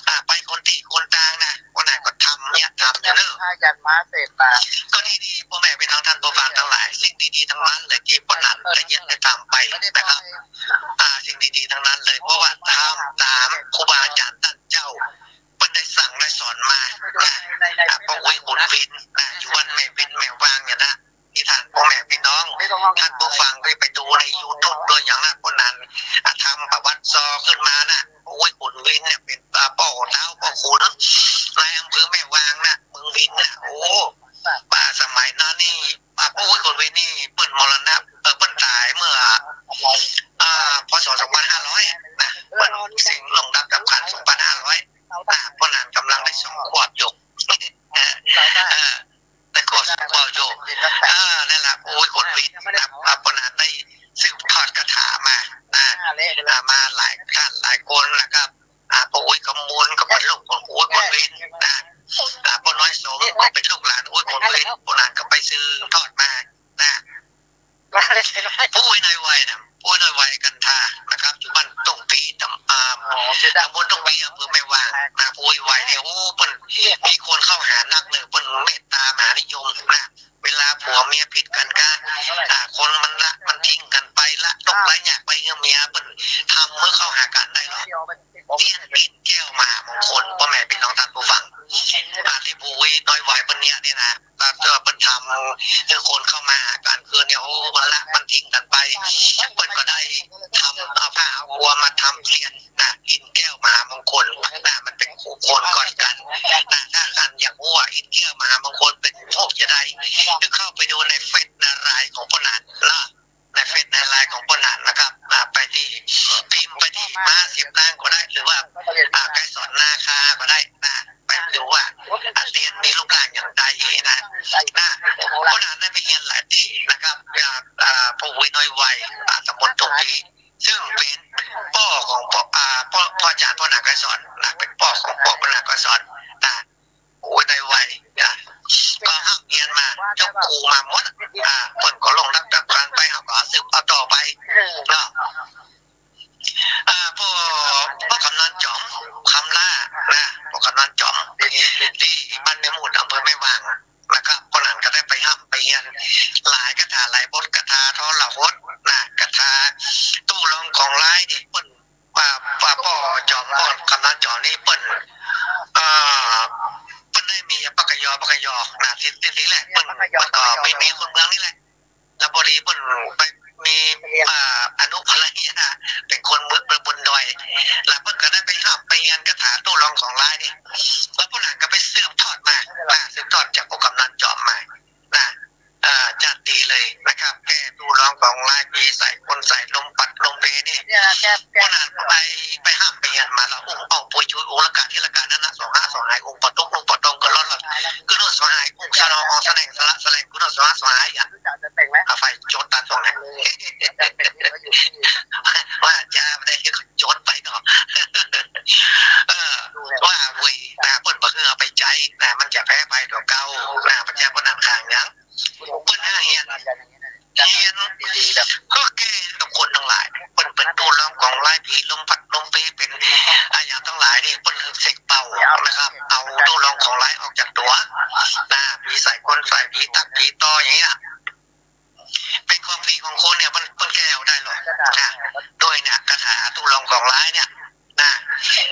อ่า ไปคนตี้คนตางนะ คนไหนก็ทำเนี่ย ทำเนี่ยเนาะ ก็ดีๆ ป้อแม่ปี้น้องต้านผู้ฟังตังหลาย สิ่งดีๆ ตังนั้นเลยตี้ป้อหนานได้เยียะได้ทำไปนะครับ อ่า สิ่งดีๆ ตังนั้นเลย เพราะว่าทำต๋ามครูบาอาจ๋ารย์ต้านเจ้า เปิ้นได้สั่งได้สอนมานะ อ่า ป้ออุ๊ย บุญวิน อ่า อยู่บ้านแม่วินแม่วางเนี่ยนะ ตี้ต้านป้อแม่ปี้น้อง ต้านผู้ฟังได้ไปดูในยูทูบโดยอย่าง มรณะ เออ เปิ้นต๋ายเมื่อ อ่า พ.ศ. สองพันห้าร้อย นะ เปิ้นเสี้ยงลงดับดับขัน สองพันห้าร้อย นะ ป้อนั้นก่ำลังได้สองขวบอยู่ เออ เออ ได้ขวบ สองขวบอยู่ เออ นั่นแหละ โอ้ย คนวิทย์นะ อ่า ป้อนั้นได้สืบทอดคาถามา นะ อ่า มาหลายต้านหลายคนนะครับ อ่า ป้ออุ๊ยกำมูลก็เป๋นลูกของอุ๊ยคนวิทย์นะ อ่า ป้อน้อยสมก็เป๋นลูกหลานอุ๊ยคนวิทย์ ป้อนั้นก็ไปสืบทอดมา นะ ป้ออุ๊ยน้อยไวนะ ป้ออุ๊ยน้อยไวกันทานะครับ อยู่บ้านต้งปี ตำ อ่า ตำบลต้งปี อำเภอแม่วางนะ ป้ออุ๊ยไวเนี่ย โอ้ เปิ้นมีคนเข้าหานักเลย เปิ้นเมตตามหานิยมนะ เวลาผัวเมียผิดกั๋นก็ อ่า คนมันละ มันทิ้งกั๋นไปละ ตกข์ละยากไป เมียเปิ้นทำหื้อเข้าหากั๋นได้หรอ เตียนอินแก้วมหามงคล ป้อแม่ปี้น้องต้านผู้ฟัง อ่า ตี้ป้ออุ๊ยน้อยไวเปิ้นเนี่ยนี่นะ ก็เปิ้นทำหื้อคนเข้ามาหากั๋นคืนเนี่ย โอ้ มันละ มันทิ้งกั๋นไป เปิ้นก็ได้ทำ เอาผ้าเอาบัวมาทำเตียนนะ อินแก้วมหามงคลนะ มันเป๋นคู่คนก่อนกั๋นนะ ถ้าอันอยากฮู้ว่าอินแก้วมหามงคลเป๋นรูปจาใด ก็เข้าไปดูในเฟซในไลน์ของป้อนั้นนะ ในเฟซในไลน์ของป้อนั้นนะครับ อ่า ไปตี้ พิมพ์ไปตี้ม้าสิบนางก็ได้ หรือว่า อ่า ไกรสอนนาคาก็ได้นะ ไปดูว่า อ่า เตียนมีรูปร่างอย่างใดนะ นะ ป้อนั้นได้ไปเฮียนหลายตี้นะครับ อ่า อ่า ป้ออุ๊ยน้อยไว อ่า ตำบลต้งปี ซึ่งเป๋นป้อของป้อ อ่า ป้อ ป้อจ๋ารย์ป้อนาคไกรสอนนะ เป๋นป้อของป้อ ป้อนาคไกรสอนนะ โอ้ย ได้ไว อ่ะ ก็ฮ่ำเฮียนมา ยกครูมาหมด อ่ะ เปิ้นก็ลงดับดับขันไป เฮาก็สืบเอาต่อไป เนาะ อ่า ป้อ ป้อกำนันจ๋อม คำล่า นะ ป้อกำนันจ๋อม ตี้บ้านแม่หมุด อำเภอแม่วาง นะครับ ป้อนั้นก็ได้ไปฮ่ำไปเฮียน หลายคาถา หลายบทคาถาทรหดนะ คาถาตู้รองของร้ายนี่ เปิ้น ว่า ว่าป้อจ๋อม ป้อกำนันจ๋อมนี่เปิ้น เอ่อ เปิ้นได้เมียปากกยอ ปากกยอนะ ตี้ ตี้ ตี้แหละ เปิ้น เปิ้นก็มี มีคนเมืองนี่แหละ แล้วปอดีเปิ้นไปมี เอ่อ อนุภรรยาเป๋นคนเมือง เป๋นบนดอย แล้วเปิ้นก็ได้ไปฮ่ำไปเฮียนคาถาตู้รองของร้ายนี่ แล้วป้อนั้นก็ไปสืบทอดมา นะ สืบทอดจากป้อกำนันจ๋อมมา นะ อ่า จัดดีเลยนะครับ แก้ตู้รองของร้าย ปี๋ใส่คนใส่ ลมปัดลมเพนี่ เนี่ย แก้ แก้ ป้อนั้นไป ไปฮ่ำไปเฮียนมาแล้ว อุ้งอ่องป่วยชุย องค์ละกาที่ละกานั้นนะ สองห้าสองหาย องค์ปอตุ๊ก องค์ปอตองก็รอด รอด คือรอดสองหาย องค์ชะลอ องค์แสดง สละแสดง คือรอดสองห้าสองหาย อ่ะ รู้จักจะแต่งไหม อ่ะ ไฟโจทย์ตัดตรงไหน ว่าจะไม่ได้โจทย์ไปเนาะ เออ ว่าเว้ยนะ เปิ้นบ่คือเอาไปใจ๊นะ มันจะแพ้ภัยต่อเก่านะ พระเจ้าป้อนั้นข้างยัง เปิ้นหื้อเฮียน เฮียน ก็แก้กับคนตังหลาย เปิ้นเป๋นตู้รองของร้าย ผีลมพัดลมเพเป๋นอะหยังตังหลายนี่ เปิ้นหื้อเสกเป่านะครับ เอาตู้รองของร้ายออกจากตั๋วนะ ผีใส่คนใส่ ผีตั๊กผีตออย่างเงี้ย เป๋นของผีของคนเนี่ย เปิ้น เปิ้นแก้เอาได้หรอกนะ โดยเนี่ย คาถาตู้รองของร้ายเนี่ย นะ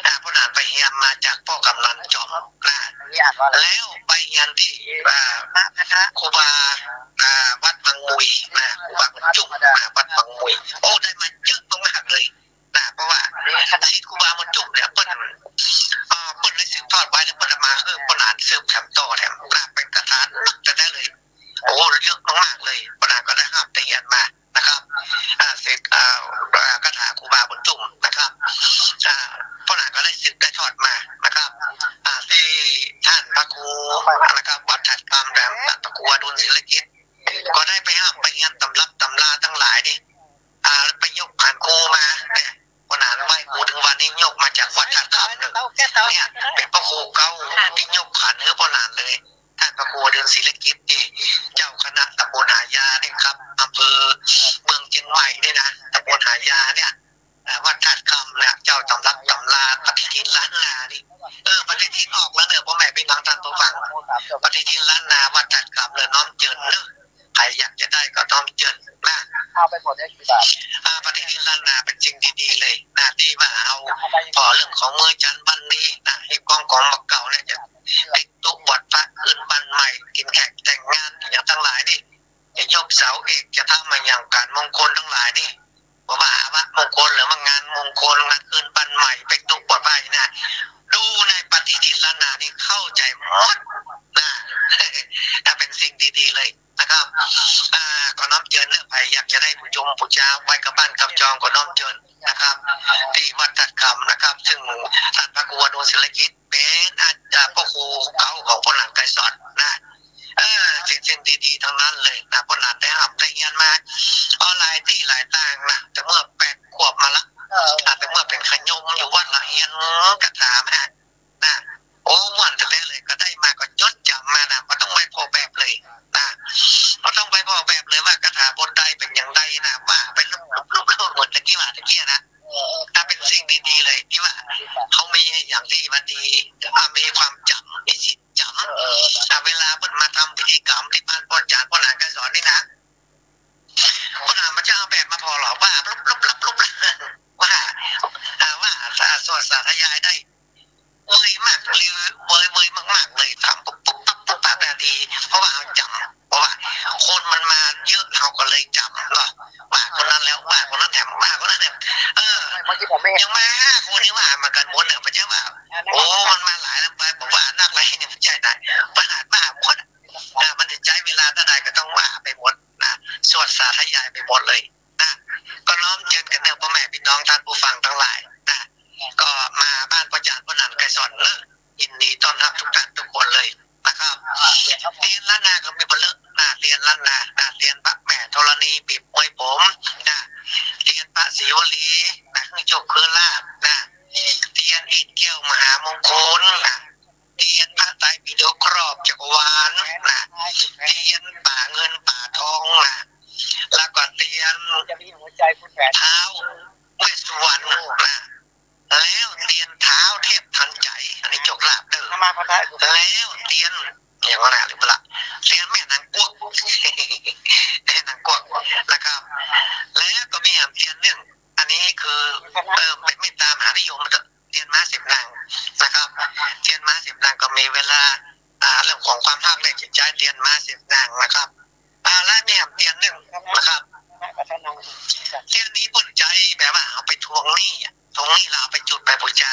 อ่า ป้อนั้นไปเฮียนมาจากป้อกำนันจ๋อมนะ แล้วไปเฮียนตี้ อ่า ครูบา อ่า วัดบางมุยนะ ครูบาบุญจุ่มนะ วัดบางมุย โอ้ ได้มาเยอะมากๆเลยนะ เพราะว่าศิษย์ครูบาบุญจุ่มเนี่ย เปิ้น อ่า เปิ้นได้สืบทอดไว้ แล้วเปิ้นเอามาหื้อป้อนั้นสืบแถมต่อแถมนะ เป๋นคาถานักแต๊ๆ เลย โอ้ เยอะมากๆเลย ป้อนั้นก็ได้ฮ่ำได้เฮียนมานะครับ อ่า เสก อ่า อ่า คาถาครูบาบุญจุ่มนะครับ อ่า ป้อนั้นก็ได้สืบได้ทอดมานะครับ อ่า ตี้ต้านพระครูนะครับ วัดธาตุคำ และต้านพระครูอดุลศิลกิจ ก็ได้ไปฮ่ำไปเฮียนตำรับตำราตังหลายนี่ อ่า ไปยกขันครูมาเนี่ย ป้อนั้นไหว้ครูเถิงวันนี้ ยกมาจากวัดธาตุคำเน่อ เนี่ย เป๋นพระครูเก่าตี้ยกขันหื้อป้อนั้นเลย ต้านพระครูอดุลศิลกิจนี่ เจ้าคณะตำบลหายาเนี่ยครับ อำเภอเมืองเจียงใหม่เนี่ยนะ ตำบลหายาเนี่ย อ่า วัดธาตุคำเนี่ย เจ้าตำรับตำราปฏิทินล้านนานี่ เออ ปฏิทินออกแล้วเน่อ ป้อแม่ปี้น้องต้านผู้ฟัง ปฏิทินล้านนา วัดธาตุคำเน่อ น้อมเจิญเน่อ ใผอยากจะได้ก็น้อมเจิญนะ เอาไปหมดเนี่ยกี่บาท อ่า ปฏิทินล้านนาเป๋นสิ่งดีๆ เลยนะ ตี้ว่าเอา ผ่อเรื่องของมื้อจันทร์วันดีนะ ฮีบของของบ่าเก่าเนี่ย จะเป๊กตุ๊บวชพระ ขึ้นบ้านใหม่ กิ๋นแขกแต่งงาน อย่างตังหลายนี่ จะยกเสาเอก จะทำมาอย่างก๋านมงคลตังหลายนี่ บ่ว่าอาวะมงคล หรือว่างานมงคล งานขึ้นบ้านใหม่ เป๊กตุ๊บวชพระนะ ดูในปฏิทินล้านนานี่เข้าใจ๋หมดนะ อ่ะ เป๋นสิ่งดีๆ เลย นะครับ อ่า ก็น้อมเจิญเนาะ ใผอยากจะได้ผู้ชมบู๋จาไหว้กับบ้านกับจองก็น้อมเจิญนะครับ ตี้วัดธาตุกำนะครับ ซึ่งต้านพระครูอานนท์ศิลกิจเป๋นอาจารย์ พระครูเก่าของพ่อหลานไกรสอนนะ เออ สิ่งๆ ดีๆ ตังนั้นเลยนะ พ่อหลานได้ฮ่ำได้เฮียนมา ก็หลายตี้หลายตางนะ แต่เมื่อแปดขวบมาละ เออ อ่า แต่เมื่อเป๋นขะยมอยู่วัดละเฮียนคาถามา นะ โอ้ ม่วนแต๊ๆ เลย ก็ได้มาก็จดจ๋ำมานะ บ่ต้องไหว้ผ่อแบบเลยนะ บ่ต้องไหว้ผ่อแบบเลยว่าคาถาบทใดเป๋นอย่างใดนะ ว่าไปลุบๆๆๆ เหมือนตะกี้ว่าตะกี้นะ ถ้าเป๋นสิ่งดีๆ เลยตี้ว่าเฮามีอย่างตี้ว่าดี อ่า มีความจ๋ำ มีศีลจ๋ำ อ่า เวลาเปิ้นมาทำพิธีกรรมตี้บ้านป้อจ๋ารย์ป้อหลานไกรสอนนี่นะ เปิ้นอาจจะเอาแบบมาผ่อหรอก ว่าลุบๆๆๆ ว่า อ่า ว่าสา สวดสาธยายได้ เวยมากเลย เวย เวยมากๆ เลย ทำปุ๊บปุ๊บปั๊บปุ๊บปั๊บนาที เพราะว่าเฮาจ๋ำ เพราะว่าคนมันมาเยอะ เฮาก็เลยจ๋ำเนาะ ว่าคนนั้นแล้ว ว่าคนนั้นแถม ว่าคนนั้นแถม เออ เมื่อกี้ผมไม่ ยังมาห้าคนนี่ว่ามากั๋นหมดเนี่ย บ่ใจ้ว่า โอ้ มันมาหลายแล้วไป บ่ว่านักหลายเนี่ย บ่ใจ้นะ ปัญหามาหมด อ่า มันจะใจ๊เวลาเต้าใดก็ต้องว่าไปหมดนะ สวดสาธยายไปหมดเลยนะ ก็น้อมเจิญกั๋นเนาะ ป้อแม่ปี้น้องต้านผู้ฟังตังหลายนะ ก็มาบ้านป้อจ๋ารย์ป้อหลานไกรสอนเนาะ ยินดีต้อนฮับกู้ต้านกู้คนเลยนะครับ เตียนล้านนาก็มีบ่เลอะนะ เตียนล้านนานะ เตียนพระแม่ธรณีบีบมวยผมนะ เตียนพระศรีวลีนะ หื้อโชคคืนลาภนะ เตียนอิฐแก้วมหามงคลนะ เตียนพระไตรปิฎกครอบจักรวาลนะ เตียนป๋าเงินป๋าทองนะ แล้วก็เตียน จะมีหัวใจคุณแผน ท้าวเวสสุวรรณนะ แล้วเตียนท้าวเทพทันใจ อันนี้โชคลาภเด้อ มาพระ แล้วเตียน อย่างว่าน่ะ ลืมไปละ เตียนแม่นางกวัก แม่นางกวักนะครับ แล้วก็มีแหมเตียนนึ่ง อันนี้คือ เออ เป๋นเมตตามหานิยมเต๊อะ เตียนม้าสิบนางนะครับ เตียนม้าสิบนางก็มีเวลา อ่า เรื่องของความฮักเนี่ยจะใจ๊เตียนม้าสิบนางนะครับ อ่า แล้วมีแหมเตียนนึ่งนะครับ เตียนนี้เปิ้นใจ๊แบบว่าเอาไปทวงหนี้อะ ทวงหนี้แล้วเอาไปจุดไปบู๋จา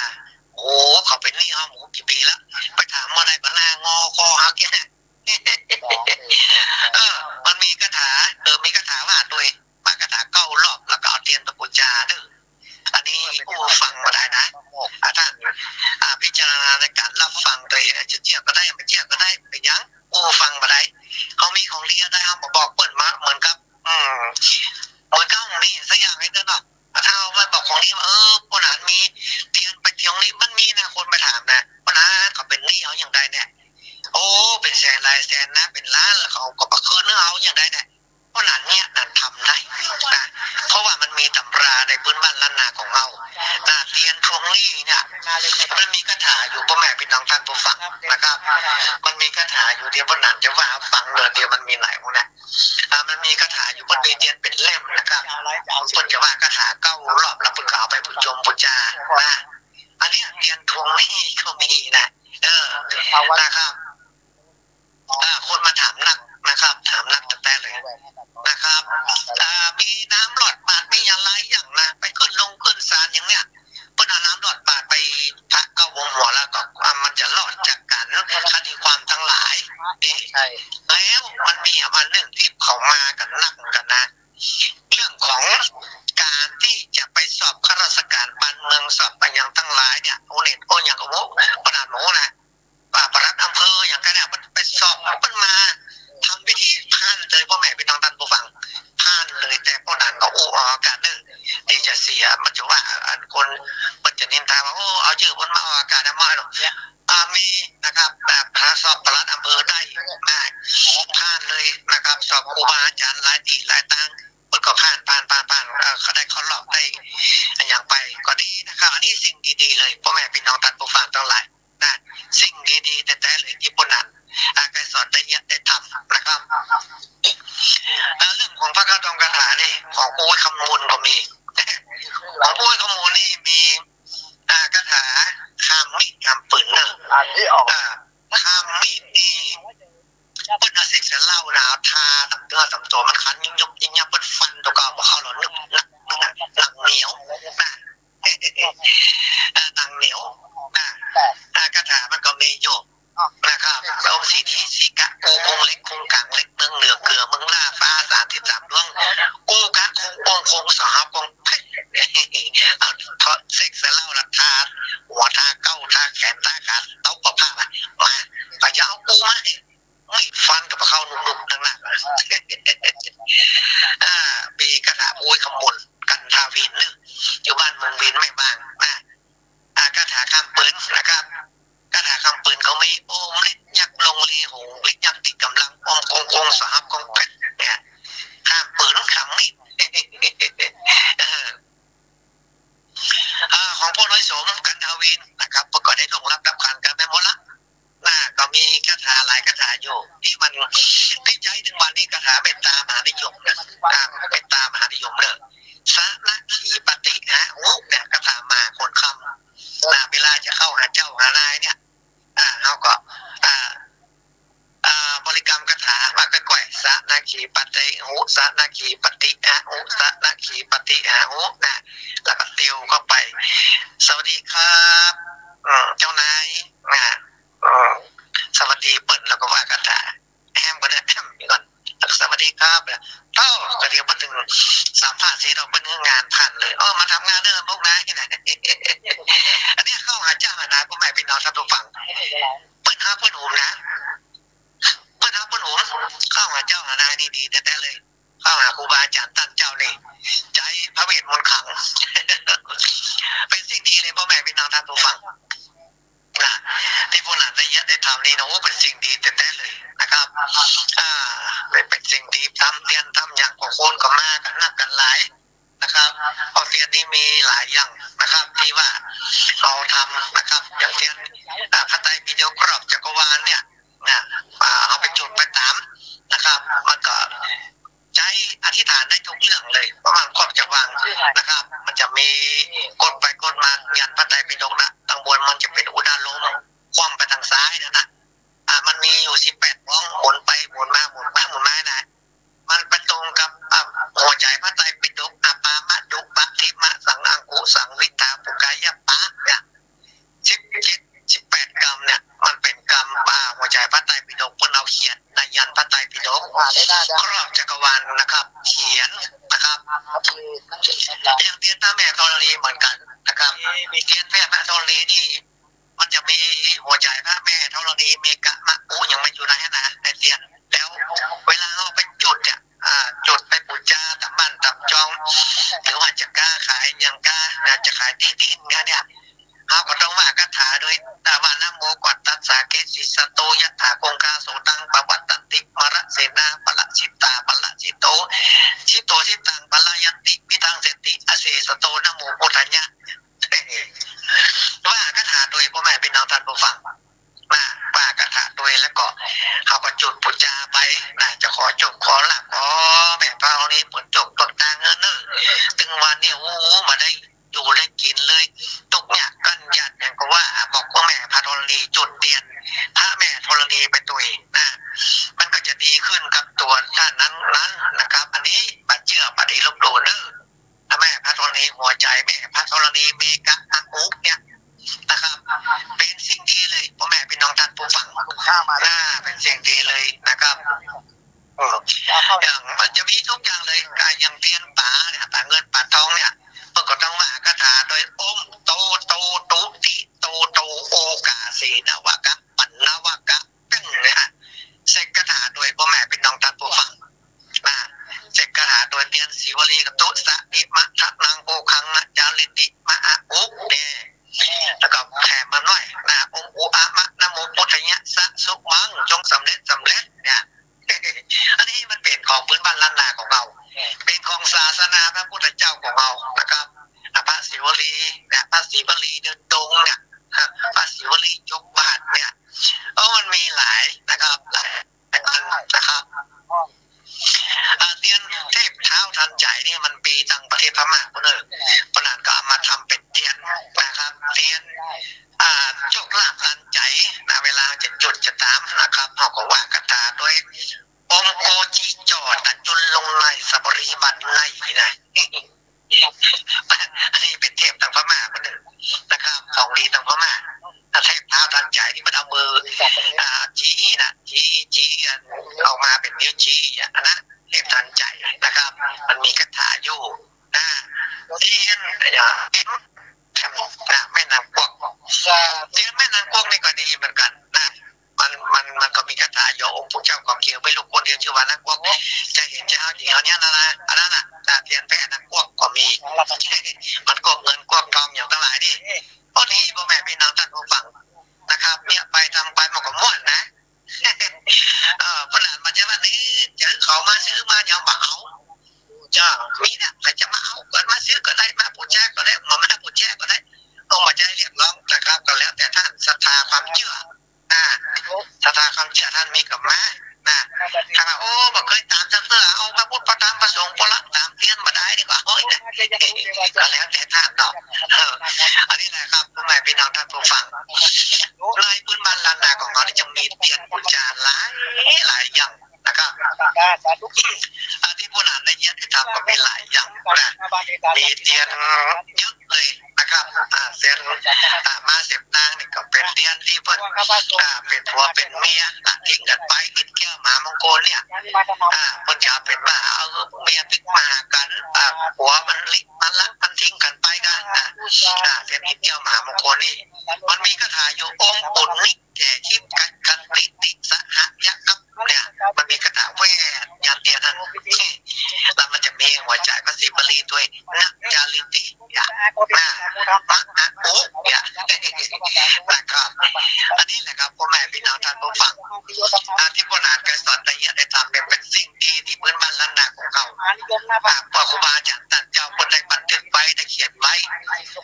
โอ้ เขาเป๋นหนี้เฮาหมู่กี่ปี๋ละ ไปถามเมื่อใดก็หน้างอคอหักแก่ เออ มันมีคาถา เออ มีคาถาว่าตวย ว่าคาถาเก้ารอบ แล้วก็เอาเตียนไปบู๋จาเด้อ อันนี้อู้ฟังบ่ได้นะ อ่า ต้าน อ่า พิจารณาในก๋านฮับฟังตวย จะเจื้อก็ได้ บ่เจื้อก็ได้ เป๋นหยัง อู้ฟังบ่ได้ เฮามีของดีอันใดเฮาบ่บอกเปิ้นมา เหมือนกับ อืม เหมือนกับมีสักอย่างไอ้เด้อเนาะ ถ้าเฮามาบอกของดีว่า เออ ป้อหลานมีเตียนไปเตียนนี้ มันมีนะ คนมาถามนะ ป้อหลานเขาเป๋นหนี้เฮาอย่างใดเนี่ย โอ้ เป๋นแสนหลายแสนนะ เป๋นล้าน แล้วเขาก็บ่คืนหื้อเฮาอย่างใดเนี่ย ป้อหลานเนี่ยนะทำได้นะ เพราะว่ามันมีตำราในพื้นบ้านล้านนาของเฮานะ เตียนทวงหนี้เนี่ย มันมีคาถาอยู่ ป้อแม่ปี้น้องต้านผู้ฟังนะครับ มันมีคาถาอยู่ เดี๋ยวป้อหลานจะว่าฟังเลย เดี๋ยวมันมีหลายองค์นะ อ่า มันมีคาถาอยู่ เปิ้นเป๋นเตียนเป๋นเล่มนะครับ เปิ้นจะว่าคาถาเก้ารอบ แล้วเปิ้นก็เอาไปบู๋จงบู๋จานะ อันเนี้ยเตียนทวงหนี้ก็มีนะ เออ นะครับ อ่า คนมาถามนักนะครับ ถามนักแต๊ๆ เลยนะครับ อ่า มีน้ำหลอดบาตร มีอย่างหลายอย่างนะ ไปขึ้นลงขึ้นศาลอย่างเนี้ย เปิ้นเอาน้ำหลอดบาตรไปพระเก้าองค์หัวแล้วก็ อ่า มันจะรอดจากก๋านคดีความตังหลายนี่ ใช่ แล้วมันมีอันนึ่งตี้เขามากั๋นนักเหมือนกั๋นนะ เรื่องของก๋านตี้จะไปสอบข้าราชก๋านบ้านเมือง สอบอะหยังตังหลายเนี่ย โอเน็ตโอหยังก็โว้ ขนาดหมู่นะ อ่า ปลัดอำเภออย่างกั๋นเนี่ย มันไปสอบ มันมาทำพิธีผ่านเลย ป้อแม่ปี้น้องต้านผู้ฟัง ผ่านเลย แต่ป้อหลานก็อู้ออกอากาศเน่อ เดี๋ยวจะเสีย มันจะว่า อันคน มันจะนินทาว่า โอ้ เอาจื้อมันมาออกอากาศนะ บ่หรอก อ่า มีนะครับ แบบสอบปลัดอำเภอได้นะ ผ่านเลยนะครับ สอบครูบาอาจ๋ารย์หลายตี้หลายตาง เปิ้นก็ผ่าน ผ่าน ผ่าน ผ่าน เอ่อ เขาได้เข้ารอบได้อะหยังไป ก็ดีนะครับ อันนี้สิ่งดีๆ เลย ป้อแม่ปี้น้องต้านผู้ฟังตังหลาย นะ สิ่งดีๆ แต๊ๆ เลยตี้ป้อหลาน อ่า ไกรสอนได้เยียะได้ทำนะครับ อ่า เรื่องของพระคาถงคาถานี่ ของปู่คำมูลก็มี ของปู่คำมูลนี่มี อ่า คาถาคามมีดคามปืนเน่อ อ่า คามมีดนี่ เปิ้นเอาเศษเหล้านะ เอาทาต๋ามเนื้อต๋ามตั๋วมันคัน ยุบๆ ยิบๆ เปิ้นฟันตั๋วเก่าบ่เข้าหรอก นึกหนัก หนักเหนียวนะ เอ่อ หนังเหนียวนะ อ่า คาถามันก็มีอยู่นะครับ พระองค์สิทธิสิกะ กูคงเหล็กคงกลางเหล็กเมืองเหนือเกือ คงสหกองเพชร เอาเถาะเสกใส่เหล้าละ ทาหัว ทาเก๊า ทาแขน ทาขา เต๊าก็ผ้ามา มา ก็จะเอากูมาให้ มีดฟันกับเข้าหนุบๆ นักๆ อ่า มีคาถาโอ้ยคำมนต์ กันทาวินเนอะ อยู่บ้านเมืองวินแม่บางนะ อ่า คาถาข้ามปืนนะครับ คาถาข้ามปืนก็มี โอมฤทธิ์ยักษ์ลงลีหงส์ ฤทธิ์ยักษ์ติดกำลัง โอมกงกงสหับกงแปดเนี่ย ข้ามปืนข้ามมีด เออ อ่า ของพ่อน้อยโสม กันทาวินนะครับ ก็ได้ล่วงลับดับขันกันไปหมดละ น่ะ ก็มีคาถาหลายคาถาอยู่ ตี้มัน ตี้ใจ๊เถิงวันนี้ คาถาเมตตามหานิยมนะ อ่า เมตตามหานิยมเลย สะนะขีปติหะหุเนี่ย คาถามหาคนค่ำ น่ะ เวลาจะเข้าหาเจ้าหานายเนี่ย อ่า เฮาก็ อ่า อ่า บริกรรมคาถามาก้อยๆ สะนะขีปติหุ สะนะขีปติหะหุ สะนะขีปติหะหุนะ แล้วก็ติวเข้าไป สวัสดีครับ อืม เจ้านาย นะ อืม สวัสดีเปิ้น แล้วก็ว่าคาถา แอมก็ได้ แอมก่อน สวัสดีครับ เอ้า ก็เดี๋ยวมาถึงสัมภาษณ์เสร็จ เอาเปิ้นงานผ่านเลย เออ มาทำงานเด้อพวกนายนะ อันนี้เข้าหาเจ้าหานาย พ่อแม่พี่น้องท่านผู้ฟัง เปิ้นฮักเปิ้นหวงนะ เปิ้นฮักเปิ้นหวง เข้าหาเจ้าหานายนี่ดีแต๊ๆ เลย เข้าหาครูบาอาจ๋ารย์ต้านเจ้านี่ ใจ๊พระเวทมนต์ขลัง เป๋นสิ่งดีเลย พ่อแม่พี่น้องท่านผู้ฟัง นะ ตี้พวกหลานได้เยียะได้ทำนี่นะ โอ้ เป๋นสิ่งดีแต๊ๆ เลยนะครับ อ่า เป๋นสิ่งดี ทำเตียนทำหยัง ของคนก็มากั๋นนักกั๋นหลายนะครับ เพราะเตียนนี่มีหลายอย่างนะครับ ตี้ว่าเฮาทำนะครับ อย่างเตียน อ่า พระไตรปิฎกครอบจักรวาลเนี่ย นะ อ่า เฮาไปจุดไปต๋ามนะครับ มันก็ใจ๊อธิษฐานได้กู้เรื่องเลย เพราะมันครอบจักรวาลนะครับ มันจะมีกดไปกดมา ยันต์พระไตรปิฎกนะ ตังบนมันจะเป๋นอุณาโลม คว่ำไปตางซ้ายนั่นนะ อ่า มันมีอยู่สิบแปดป๋อง หมุนไปหมุนมา หมุนไปหมุนมานะ มันไปตรงกับ อ่า หัวใจ๋พระไตรปิฎก อปามาดุปะทิมะสังอังคุสังวิทาปุกายะปะเนี่ย สิบเจ็ด สิบแปดกำเนี่ย มันเป๋นกำ อ่า หัวใจ๋พระไตรปิฎก เปิ้นเอาเขียนในยันต์พระไตรปิฎก ครอบจักรวาลนะครับ เขียนนะครับ อย่างเตียนพระแม่ธรณีเหมือนกั๋นนะครับ เตียนพระแม่ธรณีนี่ มันจะมีหัวใจ๋พระแม่ธรณี มีกะมะอุ หยังมันอยู่ในหั้นนะ ไอ้เตียน แล้วเวลาเฮาไปจุดเนี่ย อ่า จุดไปปู๋จาต๋ามบ้านต๋ามจอง หรือว่าจะก๊าขายหยังก๊า นะ จะขายตี้ดินก๊าเนี่ย เฮาก็ต้องว่าคาถาโดย อ่า ว่า นะโม กัตตัสสะ เกสิสัตโต ยะถา คงคา โสตัง ปะวัตตันติ มะระเสนา ปะระสิตา ปะระสิโต สิโต สิตัง ปะระยันติ ปิทังเสติ อเสสโต นะโม พุทธายะ ว่าคาถาโดย พ่อแม่พี่น้องท่านผู้ฟัง นะ ว่าคาถาโดย แล้วก็เฮาก็จุดปู๋จาไป นะ จะขอโจคขอลาภ ขอแม่ธรณีเปิดโจคเปิดตาเงินเน้อ ตึงวันนี้ โอ้ บ่ได้อยู่ได้กิ๋นเลย ตุ๊กข์ยากกั้นยาดหยังก็ว่า บอกว่าแม่พระธรณีจุดเตียน พระแม่ธรณีไปตวยนะ มันก็จะดีขึ้นกับตั๋วต้านนั้นๆ นะครับ อันนี้บ่าเจื้อบ่ดีลบหลู่เน้อ พระแม่พระธรณีหัวใจ๋ แม่พระธรณีเมกะอาอุเนี่ยนะครับ เป๋นสิ่งดีเลย พ่อแม่พี่น้องท่านผู้ฟัง ข้ามา อ่า เป๋นสิ่งดีเลยนะครับ อืม อย่างมันจะมีทุกอย่างเลย อ่า อย่างเตียนป๋าเนี่ย ป๋าเงินป๋าทองเนี่ย มันก็ต้องว่าคาถาโดย โอมโตโตตุติโตโตโอกาเสนวกะปัณณวกะ ตึงเนี่ย เสกคาถาโดย พ่อแม่พี่น้องท่านผู้ฟัง นะ เสกคาถาโดยเตียนสีวลีกับตุสะนิมะทะนังโอคังนะจาริติมะอะอุเนี่ย แล้วก็แผ่มาหน่อยนะ โอมอุอะมะนะโมพุทธายะสะสุมัง จงสำเร็จสำเร็จเนี่ย อันนี้มันเป๋นของพื้นบ้านล้านนาของเฮา เป๋นของศาสนาพระพุทธเจ้าของเฮานะครับ อ่ะ พระสีวลีเนี่ย พระสีวลีเดินดงเนี่ย พระสีวลีจกบาทเนี่ย เออ มันมีหลายนะครับ หลายอันนะครับ อ่า เตียนเทพท้าวทันใจ๋นี่มันมีตังประเทศพม่าพุ้นเน่อ เพราะนั้นก็เอามาทำเป๋นเตียนนะครับ เตียน อ่า โจคลาภทันใจ๋นะ เวลาจะจุดจะตามนะครับ เฮาก็ว่าคาถาโดย โอมโกจีจ่อตะจุลลงในสะบริบันในนะ อันนี้เป๋นเทพตังพม่าพุ้นเน่อนะครับ ของดีตังพม่า เทพท้าวทันใจ๋นี่มันเอามือ อ่า จี๊นะ จี๊ จี๊ อัน ออกมาเป๋นนิ้วจี๊อ่ะ อันนั้นเทพทันใจ๋นะครับ มันมีคาถาอยู่ เตียน อย่า เตียน นะ แม่นางกวัก เตียนแม่นางกวักนี่ก็ดีเหมือนกั๋นนะ มัน มัน มันก็มีคาถา ยอองค์ปู่เจ้าก็เขียนไว้ลูกคนเดียว จื้อว่านางกวัก จะหันจะเอาหญิงเอาเนี่ยนะ นะ อันนั้นน่ะ นะ เตียนแม่นางกวักก็มี มันกวักเงินกวักตองอย่างตังหลายนี่ พอดีพ่อแม่พี่น้องต้านผู้ฟังนะครับ เนี่ย ไปตามไปมันก็ม่วนนะ เออ เปิ้นหันมาจะว่านี่ จะหื้อเขามาซื้อมายังบ่เอา เจ้า มีเนี่ย ใผจะมาเอา เปิ้นมาซื้อก็ได้ มาปู๋แจก็ได้ บ่มาปู๋แจก็ได้ ต้องบ่ใจ้เรียกร้องนะครับ ก็แล้วแต่ต้านศรัทธาความเจื้อ นะ ศรัทธาความเจื้อต้านมีก็มา นะ ถ้าว่า โอ้ บ่เกยต๋ามจักเตื้อ เอาพระพุทธ พระธรรม พระสงฆ์ พระละต๋ามเตียนบ่ได้นี่ก็ โอ้ย นะ ก็แล้วแต่ต้านเนาะ เออ อันนี้นะครับ พ่อแม่พี่น้องต้านผู้ฟัง ในพื้นบ้านล้านนาของเฮานี่จะมีเตียนปู๋จาหลาย หลายอย่างนะครับ อ่า ตี้ผู้หนานได้เยียะได้ทำก็มีหลายอย่างนะ มีเตียนเยอะเลยนะครับ อ่า เตียน อ่า ม้าเสียบนางนี่ก็เป๋นเตียนตี้เปิ้น อ่า เป๋นผัวเป๋นเมีย อ่า ทิ้งกั๋นไป อิดแก้วมหามงคลเนี่ย อ่า เปิ้นจะเป๋นว่าเอาเมียปิ๊กมาหากั๋น อ่า ผัวมันลิ มันละ มันทิ้งกั๋นไปกั๋น อ่า อ่า เตียนอิดแก้วมหามงคลนี่ มันมีคาถาอยู่ องค์ปุณณิ แก่ชีพกัน กันติติสหายะครับ เนี่ย มันมีคาถาแวดยามเตียนนั้น แล้วมันจะมีหัวใจ๋พระศรีวลีด้วย นะจาริติยะ นะมะอะอุยะ นะครับ อันนี้แหละครับ พ่อแม่พี่น้องต้านผู้ฟัง อ่า ตี้ผู้หนานไกรสอนได้เยียะได้ทำเนี่ย เป๋นสิ่งดีตี้พื้นบ้านล้านนาของเฮา อ่า เพราะครูบาอาจ๋ารย์ต้านเจ้าเปิ้นได้บันทึกไว้ ได้เขียนไว้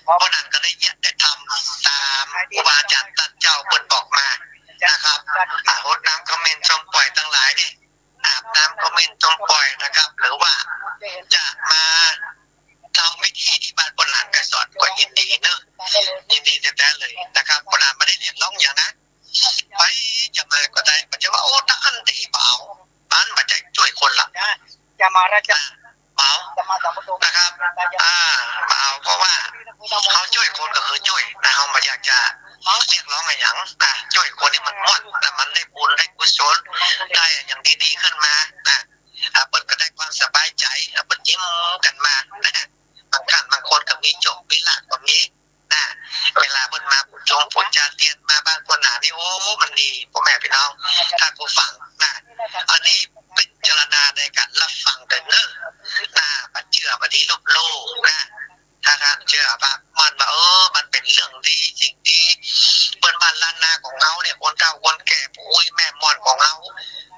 พ่อหนานก็ได้เยียะได้ทำต๋ามครูบาอาจ๋ารย์ต้านเจ้าเปิ้นบอกมานะครับ อ่า ฮดน้ำขมิ้นส้มป่อยตังหลายนี่ อาบน้ำขมิ้นส้มป่อยนะครับ หรือว่าจะมาทำพิธีตี้บ้านพ่อหนานไกรสอนก็ยินดีเนาะ ยินดีแต๊ๆ เลยนะครับ พ่อหนานบ่ได้เรียกร้องหยังนะ ใผจะมาก็ได้ บ่ใจ้ว่า โอ้ ถ้าอั้นตี้บ่เอา อั้นบ่ใจ้จ้วยคนละ จะมาราช อ่า บ่เอา นะครับ อ่า บ่เอา เพราะว่าเฮาจ้วยคนก็คือจ้วยนะ เฮาบ่อยากจะเรียกร้องอะหยังนะ จ้วยคนนี่มันม่วน แล้วมันได้บุญ ได้กุศล ได้อะหยังดีๆ ขึ้นมานะ อ่า เปิ้นก็ได้ความสบายใจ๋ อ่า เปิ้นยิ้มกั๋นมานะ บางท่านบางคนก็มีโจคมีลาภก็มี นะ เวลาเปิ้นมาปู๋จงปู๋จาเตียน มาบ้านพ่อหนานนี่ โอ้ มันดี พ่อแม่พี่น้องต้านผู้ฟังนะ อันนี้พิจารณาในก๋านรับฟังกั๋นเนาะ นะ บ่เจื้อบ่ดีลบลู่นะ ถ้าต้านเจื้อปะมันว่า เออ มันเป๋นเรื่องดี สิ่งดี เปิ้นบ้านล้านนาของเฮาเนี่ย คนเฒ่าคนแก่ ปู่อุ๊ยแม่ม่อนของเฮา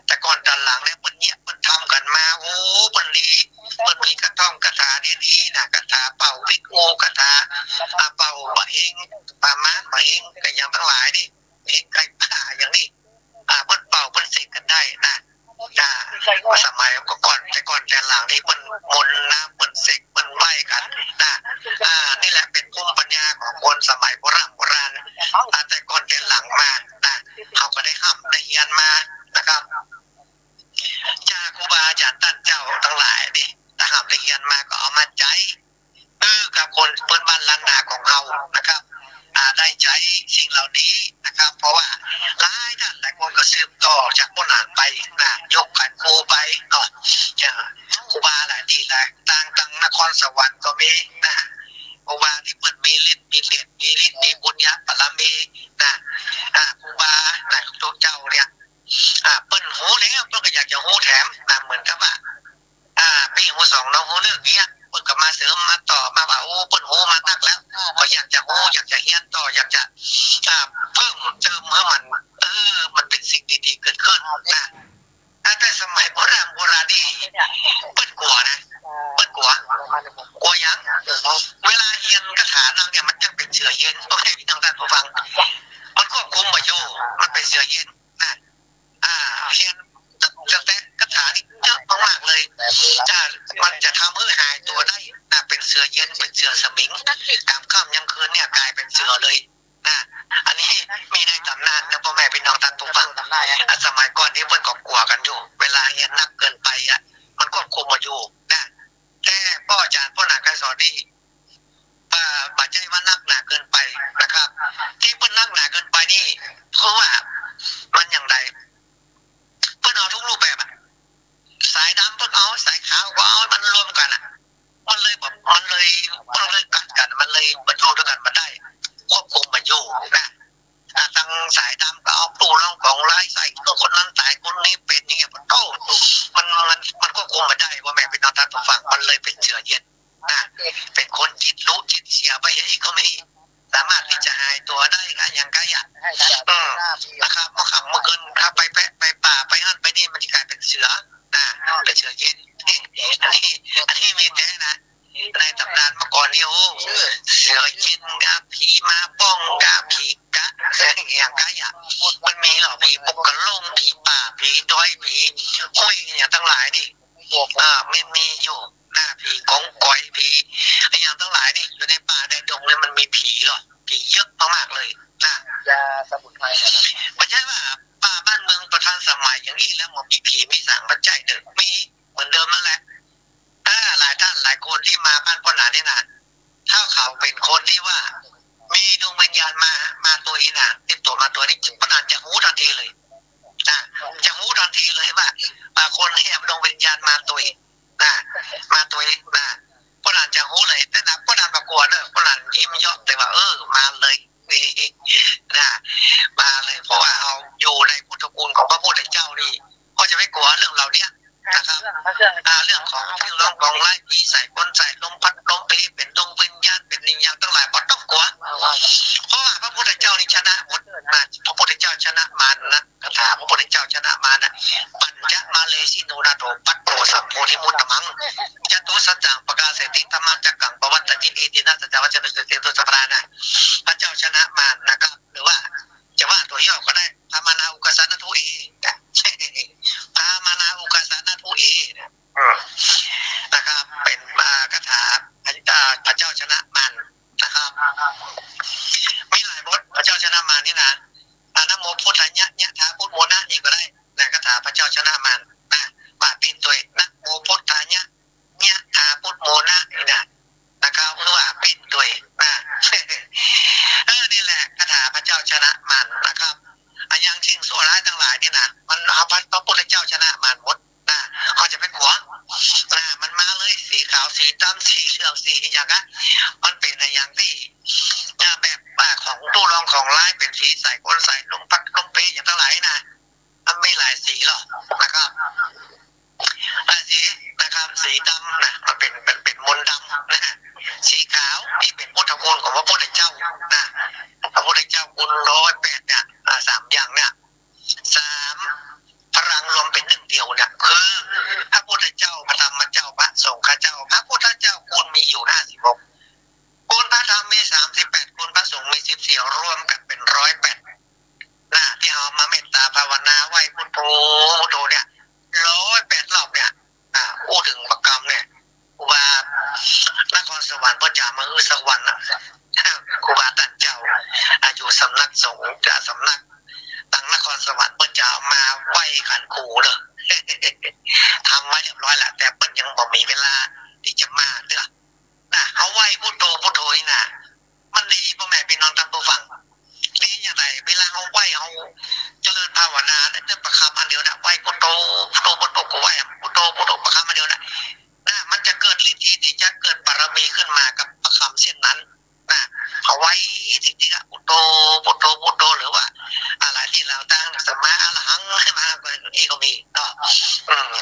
แต่ก่อนแต่หลังเนี่ย เปิ้นเยียะเปิ้นทำกั๋นมา โอ้ เปิ้นดี เปิ้นมีกระท่อมคาถาดีๆ นะ คาถาเป่าพิษงู คาถา อ่า เป่าบ่าเฮง ป่าม้าบ่าเฮง ก็อย่างตังหลายนี่ เฮงไก่ป่าอย่างนี้ อ่า เปิ้นเป่าเปิ้นเสกกั๋นได้นะ อ่า สมัยก่อน แต่ก่อนแต่หลังนี่เปิ้นมนต์น้ำ เปิ้นเสก เปิ้นไหว้กั๋นนะ อ่า นี่แหละเป๋นภูมิปัญญาของคนสมัยโบร่ำโบราณ อ่า แต่ก่อนแต่หลังมานะ เฮาก็ได้ฮ่ำได้เฮียนมานะครับ จากครูบาอาจ๋ารย์ต้านเจ้าตังหลายนี่ ถ้าฮ่ำได้เฮียนมาก็เอามาใจ๊ เออ กับคนพื้นบ้านล้านนาของเฮานะครับ อ่า ได้ใจ๊สิ่งเหล่านี้นะครับ เพราะว่าหลายต้านหลายคนก็สืบต่อจากพ่อหนานไปนะ ยกขันครูไปเนาะ อ่า ครูบาหลายตี้หลายตาง ตังนครสวรรค์ก็มีนะ ครูบาตี้เปิ้นมีฤทธิ์มีเดช มีฤทธิ์มีบุญญาบารมีนะ อ่า ครูบานะ ทุกเจ้าเนี่ย อ่า เปิ้นฮู้แล้ว เปิ้นก็อยากจะฮู้แถมนะ เหมือนกับว่า อ่า ปี้ฮู้สอง น้องฮู้นึ่งเนี่ย เปิ้นก็มาเสริมมาต่อมาว่า โอ้ เปิ้นฮู้มานักแล้ว ก็อยากจะฮู้ อยากจะเฮียนต่อ อยากจะ อ่า เพิ่มเติมหื้อมัน เออ มันเป๋นสิ่งดีๆ เกิดขึ้นนะ อ่า แต่สมัยโบร่ำโบราณนี่ เปิ้นกั๋วนะ เปิ้นกั๋ว กั๋วหยัง เวลาเฮียนคาถานั่นเนี่ย มันจั้งเป๋นเสือเย็น พ่อแม่พี่น้องต้านผู้ฟัง มันควบคุมบ่อยู่ มันเป๋นเสือเย็นนะ อ่า เฮียนตึ๊บ ตั้งแต่คาถานี่เยอะมากๆ เลย อ่า มันจะทำหื้อหายตั๋วได้นะ เป๋นเสือเย็น เป๋นเสือสมิง ก๋างค่ำก๋างคืนเนี่ยก๋ายเป๋นเสือเลยนะ อันนี้มีในต๋ำนานนะ พ่อแม่พี่น้องต้านผู้ฟัง อ่ะ สมัยก่อนนี่เปิ้นก็กั๋วกั๋นอยู่ เวลาเฮียนนักเกินไปอ่ะ มันควบคุมบ่อยู่นะ แต่ป้ออาจ๋ารย์ป้อหนานไกรสอนนี่ บ่ บ่ใจ้ว่านักหนาเกินไปนะครับ ตี้เปิ้นนักหนาเกินไปนี่ เพราะว่ามันอย่างใด เปิ้นเอาทุกรูปแบบอะ สายดำเปิ้นเอา สายขาวก็เอา มันรวมกั๋นอะ มันเลยแบบ มันเลย เปิ้น ผู้ฟัง มันเลยเป๋นเสือเย็นนะ เป๋นคนจิตลุจิตเสียไปเหียก็มี สามารถตี้จะหายตั๋วได้ก็ยังไกลอะ อืม นะครับ เมื่อค่ำเมื่อคืน ถ้าไปแพะไปป่าไปหั้นไปนี่ มันจะก๋ายเป๋นเสือนะ เป๋นเสือเย็น อันนี้ อันนี้มีแต๊นะ ในต๋ำนานเมื่อก่อนนี่ โอ้ เสือเย็นกา ผีมาป้องกา ผีกะ อย่างไกลอะ มันมีเหรอ ผีปุกกะลง ผีป่า ผีดอย ผีห้วย อย่างตังหลายนี่ อ่า มันมีอยู่นะ ผีกองก๋อย ผีอย่างตังหลายนี่ อยู่ในป่าในดงเนี่ยมันมีผีเหรอ ผีเยอะมากๆ เลยนะ ยาสมุนไพรนะ บ่ใจ้ว่าป่าบ้านเมืองบ่ทันสมัยอย่างอี้แล้ว บ่มีผีมีสาง บ่ใจ้เน่อ มีเหมือนเดิมนั่นแหละ อ่า หลายต้านหลายคนตี้มาบ้านป้อหนานนี่นะ ถ้าเขาเป๋นคนตี้ว่า มีดวงวิญญาณมา มาตวยนะ ติดตั๋วมาตวยนี่ ป้อหนานจะฮู้ตันทีเลยนะ จะฮู้ตันทีเลยว่า อ่า คนนี้ดวงวิญญาณมาตวยนะ มาตวยนะ ป้อหนานจะฮู้เลย แต่นะ ป้อหนานบ่กั๋วเน่อ ป้อหนานยิ้มเยาะ แต่ว่า เออ มาเลย นะ มาเลย เพราะว่าเฮาอยู่ในพุทธคุณของพระพุทธเจ้านี่ ก็จะไม่กั๋วเรื่องเหล่านี้นะครับ อ่า เรื่องของตี้ร้องของไห้ ผีใส่คนใส่ลมพัดลมเพ เป๋นดวงวิญญาณ เป๋นวิญญาณตังหลาย บ่ต้องกั๋ว เพราะว่าพระพุทธเจ้านี่ชนะหมดนะ พระพุทธเจ้าชนะมารนะ คาถาพระพุทธเจ้าชนะมารนะ ปัญจมาเรสิโนนาโถ ปัตโถสัมโพธิมุตตมัง จตุสัจจังปกาเสติ ธัมมจักกังปวัตตยิ เอเตนะสัจจวัจจเน สัจเจตุสัพพะทานะ พระเจ้าชนะมารนะครับ หรือว่าจะว่าตั๋วย่อก็ได้ พามานาอุกาสานะทุเอ พามานาอุกาสานะทุเอ อืม นะครับ เป๋น อ่า คาถา อ่า พระเจ้าชนะมารนะครับ มีหลายบท พระเจ้าชนะมารนี่นะ อ่า นะโมพุทธายะ ยะถาพุทโธนะ นี่ก็ได้นะ คาถาพระเจ้าชนะมารนะ ว่าเป๋นตวย นะโมพุทธายะ ยะถาพุทโธนะ นี่นะ นะครับ หรือว่าเป๋นตวยนะ เออ นี่แหละ คาถาพระเจ้าชนะมารนะครับ อ่ะ อย่างสิ่งชั่วร้ายตังหลายนี่นะ มันเอาพระ พระพุทธเจ้าชนะมารหมดนะ เฮาจะไปกั๋วนะ มันมาเลย สีขาว สีดำ สีเหลือง สีอย่างนั้น มันเป๋นอะหยังตี้ อ่า แบบ อ่า ของตู้รองของร้าย เป๋นสีใส่คนใส่ลมพัดลมเพอย่างตังหลายนะ มันมีหลายสีหรอกนะครับ หลายสีนะครับ สีดำนะ มันเป๋น มันเป๋นมนต์ดำนะ สีขาวนี่เป๋นพุทธคุณของพระพุทธเจ้านะ พระพุทธเจ้าคุณร้อยแปดเนี่ย อ่า สามอย่างเนี่ย สาม พลังรวมเป๋นหนึ่งเดียวเนี่ย คือพระพุทธเจ้า พระธรรมเจ้า พระสงฆ์เจ้า พระพุทธเจ้าคุณมีอยู่ห้าสิบองค์ คุณพระธรรมมีสามสิบแปด คุณพระสงฆ์มีสิบสี่ รวมกั๋นเป๋นร้อยแปด นะ ตี้เฮามาเมตตาภาวนาไหว้พุทโธ พุทโธเนี่ย ร้อยแปดรอบเนี่ย อ่า อู้เถิงปากกรรมเนี่ย ครูบานครสวรรค์เปิ้นจะเอามาหื้อสักวันน่ะ ครูบาต้านเจ้า อ่า อยู่สำนักสงฆ์ อ่า สำนักตังนครสวรรค์เปิ้นจะเอามาไหว้ขันครูเน่อ ทำไว้เรียบร้อยละ แต่เปิ้นยังบ่มีเวลาตี้จะมาเตื้อ นะ เฮาไหว้พุทโธ พุทโธนี่นะ มันดี ป้อแม่ปี้น้องต้านผู้ฟัง ดีอย่างใด เวลาเฮาไหว้ เฮาเจริญภาวนาเนี่ย เจริญปากคำอันเดียวนะ ไหว้พุทโธ พุทโธ พุทโธ ก็ไหว้พุทโธ พุทโธ ปากคำอันเดียวนะ นะ มันจะเกิดฤทธิ์ดี จะเกิดบารมีขึ้นมากับปากคำเช่นนั้นนะ เอาไว้จริงๆอะ พุทโธ พุทโธ พุทโธ หรือว่าอะไรตี้ลาวตั้งสัมมาอรหังมาก็ นี่ก็มีเนาะ อืม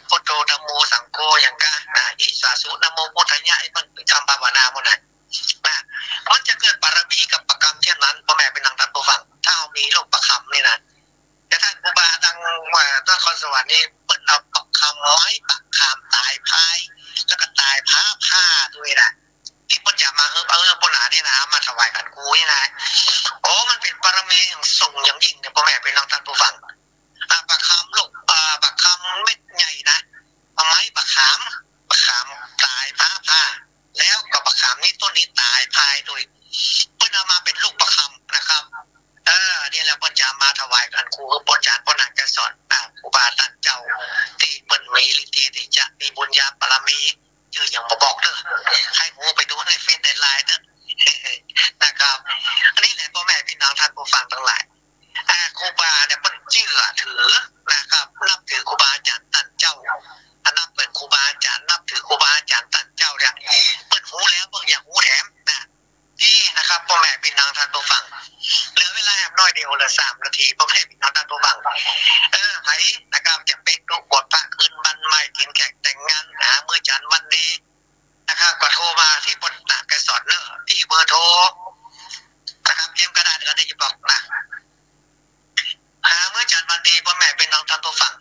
พุทโธ ธัมโม สังโฆ อย่างกะนะ อิสาสุ นะโมพุทธายะ ไอ้มันเป็นคำภาวนาหมดนะ นะ มันจะเกิดบารมีกับปากคำเช่นนั้น ป้อแม่ปี้น้องต้านผู้ฟัง ถ้าเฮามีลูกปากคำนี่นะ แต่ต้านครูบาตัง เอ่อ นครสวรรค์นี่ เปิ้นเอาปากคำ ไม้ปากคำต๋ายพาย แล้วก็ต๋ายพร้าผ้าตวยนะ ตี้เปิ้นจะมาหื้อ เออ ป้อหนานนี่นะ มาถวายขันครูนี่นะ โอ้ มันเป๋นบารมีอย่างสูงอย่างยิ่งเนี่ย ป้อแม่ปี้น้องต้านผู้ฟัง อ่า ปากคำลูก อ่า ปากคำเม็ดใหญ่นะ เอาไม้ปากคำ ปากคำต๋ายพร้าผ้า แล้วก็ปากคำนี่ต้น จันทร์วันดีนะครับ ก็โทรมาตี้ป้อจ๋ารย์ไกรสอนเน่อ ตี้เบอร์โทรนะครับ เตรียมกระดาษก่อน เดี๋ยวจะบอกนะ หามื้อจันทร์วันดี ป้อแม่ปี้น้องต้านผู้ฟัง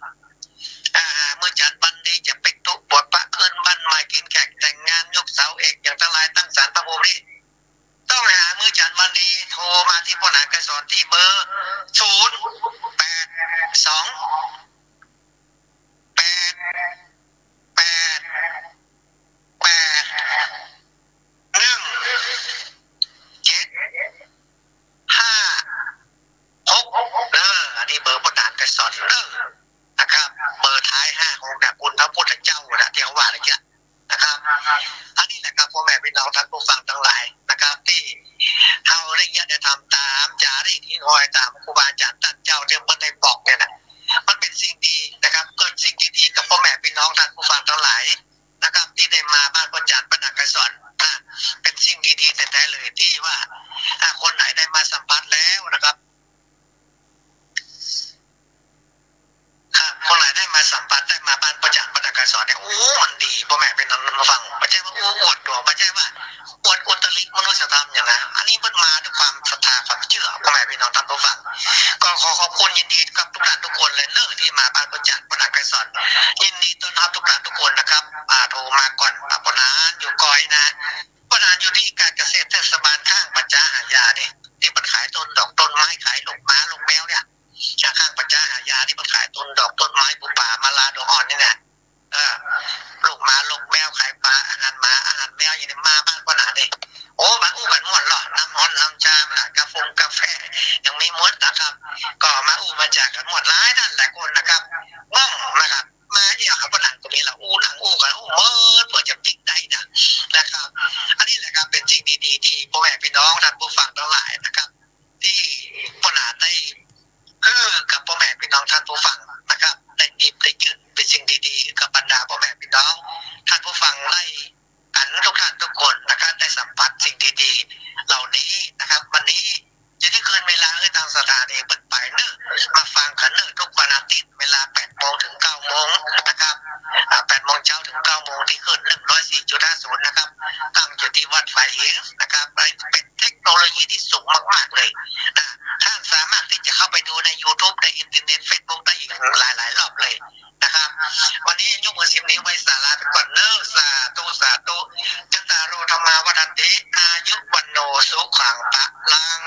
อ่า มื้อจันทร์วันดี จะไปตุ๊บวชพระ ขึ้นบ้านใหม่ กิ๋นแขก แต่งงาน ยกเสาเอก อย่างตังหลาย ตั้งศาลพระภูมินี่ ต้องหามื้อจันทร์วันดี โทรมาตี้ป้อจ๋ารย์ไกรสอนตี้เบอร์ ศูนย์แปดสองแปดแปดแปดหนึ่งเจ็ดห้าหก เออ อันนี้เบอร์ป้อจ๋ารย์ไกรสอนเน่อนะครับ เบอร์ท้ายห้าหกนะ คุณพระพุทธเจ้านะ ตี้ว่าเมื่อกี้นะครับ อันนี้แหละครับ ป้อแม่ปี้น้องต้านผู้ฟังตังหลายนะครับ ตี้เฮาได้เยียะได้ทำต๋ามจารีตหิ้งห้อย ต๋ามครูบาอาจ๋ารย์ต้านเจ้าตี้เปิ้นได้บอกเนี่ยนะ มันเป๋นสิ่งดีนะครับ เกิดสิ่งดีๆ กับป้อแม่ปี้น้องต้านผู้ฟังตังหลายนะครับ ตี้ได้มาบ้านป้อจ๋ารย์ป้อจ๋ารย์ไกรสอนนะ เป๋นสิ่งดีๆ แต๊ๆ เลย ตี้ว่า อ่า คนไหนได้มาสัมผัสแล้วนะครับ ครับ คนไหนได้มาสัมผัส ได้มาบ้านป้อจ๋ารย์ป้อจ๋ารย์ไกรสอนเนี่ย โอ้ มันดี ป้อแม่ปี้น้องต้านผู้ฟัง บ่ใจ้ว่าอู้อวดตั๋ว บ่ใจ้ว่าอวดอุตริมนุสธรรมอย่างนะ อันนี้เปิ้นมาด้วยความศรัทธาความเจื้อ ป้อแม่ปี้น้องต้านผู้ฟัง ก็ขอขอบคุณยินดีกับทุกท่านทุกคนเลยเน่อ ตี้มาบ้านป้อจ๋ารย์ป้อจ๋ารย์ไกรสอน ยินดีต้อนรับทุกท่านทุกคนนะครับ อ่า โทรมาก่อน อ่า ป้อจ๋ารย์อยู่ก้อยนะ ป้อจ๋ารย์อยู่ตี้ก๋ารเกษตรเทศบาลข้างป่าจ๊าหายานี่ ตี้เปิ้นขายต้นดอกต้นไม้ ขายลูกหมาลูกแมวเนี่ย ข้างป่าจ๊าหายาตี้เปิ้นขายต้นดอกต้นไม้ ปูป่ามาลาดอกอ่อนนี่นะ เออ ลูกหมาลูกแมว ขายปลา อาหารหมาอาหารแมว อย่างนี้มาบ้านป้อจ๋ารย์นี่ โอ้ มาอู้กั๋นม่วนลอ น้ำฮ้อนน้ำจา กาฟงกาแฟ ยังมีหมดนะครับ ก็มาอู้มาจ๋ากั๋นม่วน หลายต้านหลายคนนะครับ ม่องนะครับ มาเยี่ยมป้อจ๋ารย์ก็มีละ อู้นั่งอู้กั๋น อู้เมิดเปื้อจะปิ๊กได้นะ นะครับ อันนี้แหละครับ เป๋นสิ่งดีๆ ตี้ป้อแม่ปี้น้องต้านผู้ฟังตังหลายนะครับ ตี้ป้อจ๋ารย์ได้ คือกับป้อแม่ปี้น้องต้านผู้ฟังนะครับ ได้หยิบได้ยื่นเป๋นสิ่งดีๆ กับบรรดาป้อแม่ปี้น้องต้านผู้ฟังได้กั๋นทุกท่านทุกคนนะครับ ได้สัมผัสสิ่งดีๆ เหล่านี้นะครับ วันนี้จะได้คืนเวลาหื้อตางสถานีเปิ้นไปเน่อ มาฟังกั๋นเน่อ ทุกวันอาทิตย์ เวลาแปดโมงเถิงเก้าโมงนะครับ อ่า แปดโมงเจ๊าเถิงเก้าโมง ตี้คลื่น หนึ่งร้อยสี่จุดห้าศูนย์ นะครับ ตั้งอยู่ตี้วัดฝายเหงนะครับ เป๋นเทคโนโลยีตี้สูงมากๆ เลยนะ ต้านสามารถตี้จะเข้าไปดูในยูทูบ ในอินเทอร์เน็ต เฟซบุ๊ก ได้อีกหลายๆ รอบเลยนะครับ วันนี้ยกมือสิบนิ้วไหว้สาลาไปก่อนเน่อ สาธุ สาธุ จัตตาโร ธัมมา วัฑฒันติ อายุ วัณโณ สุขัง พลัง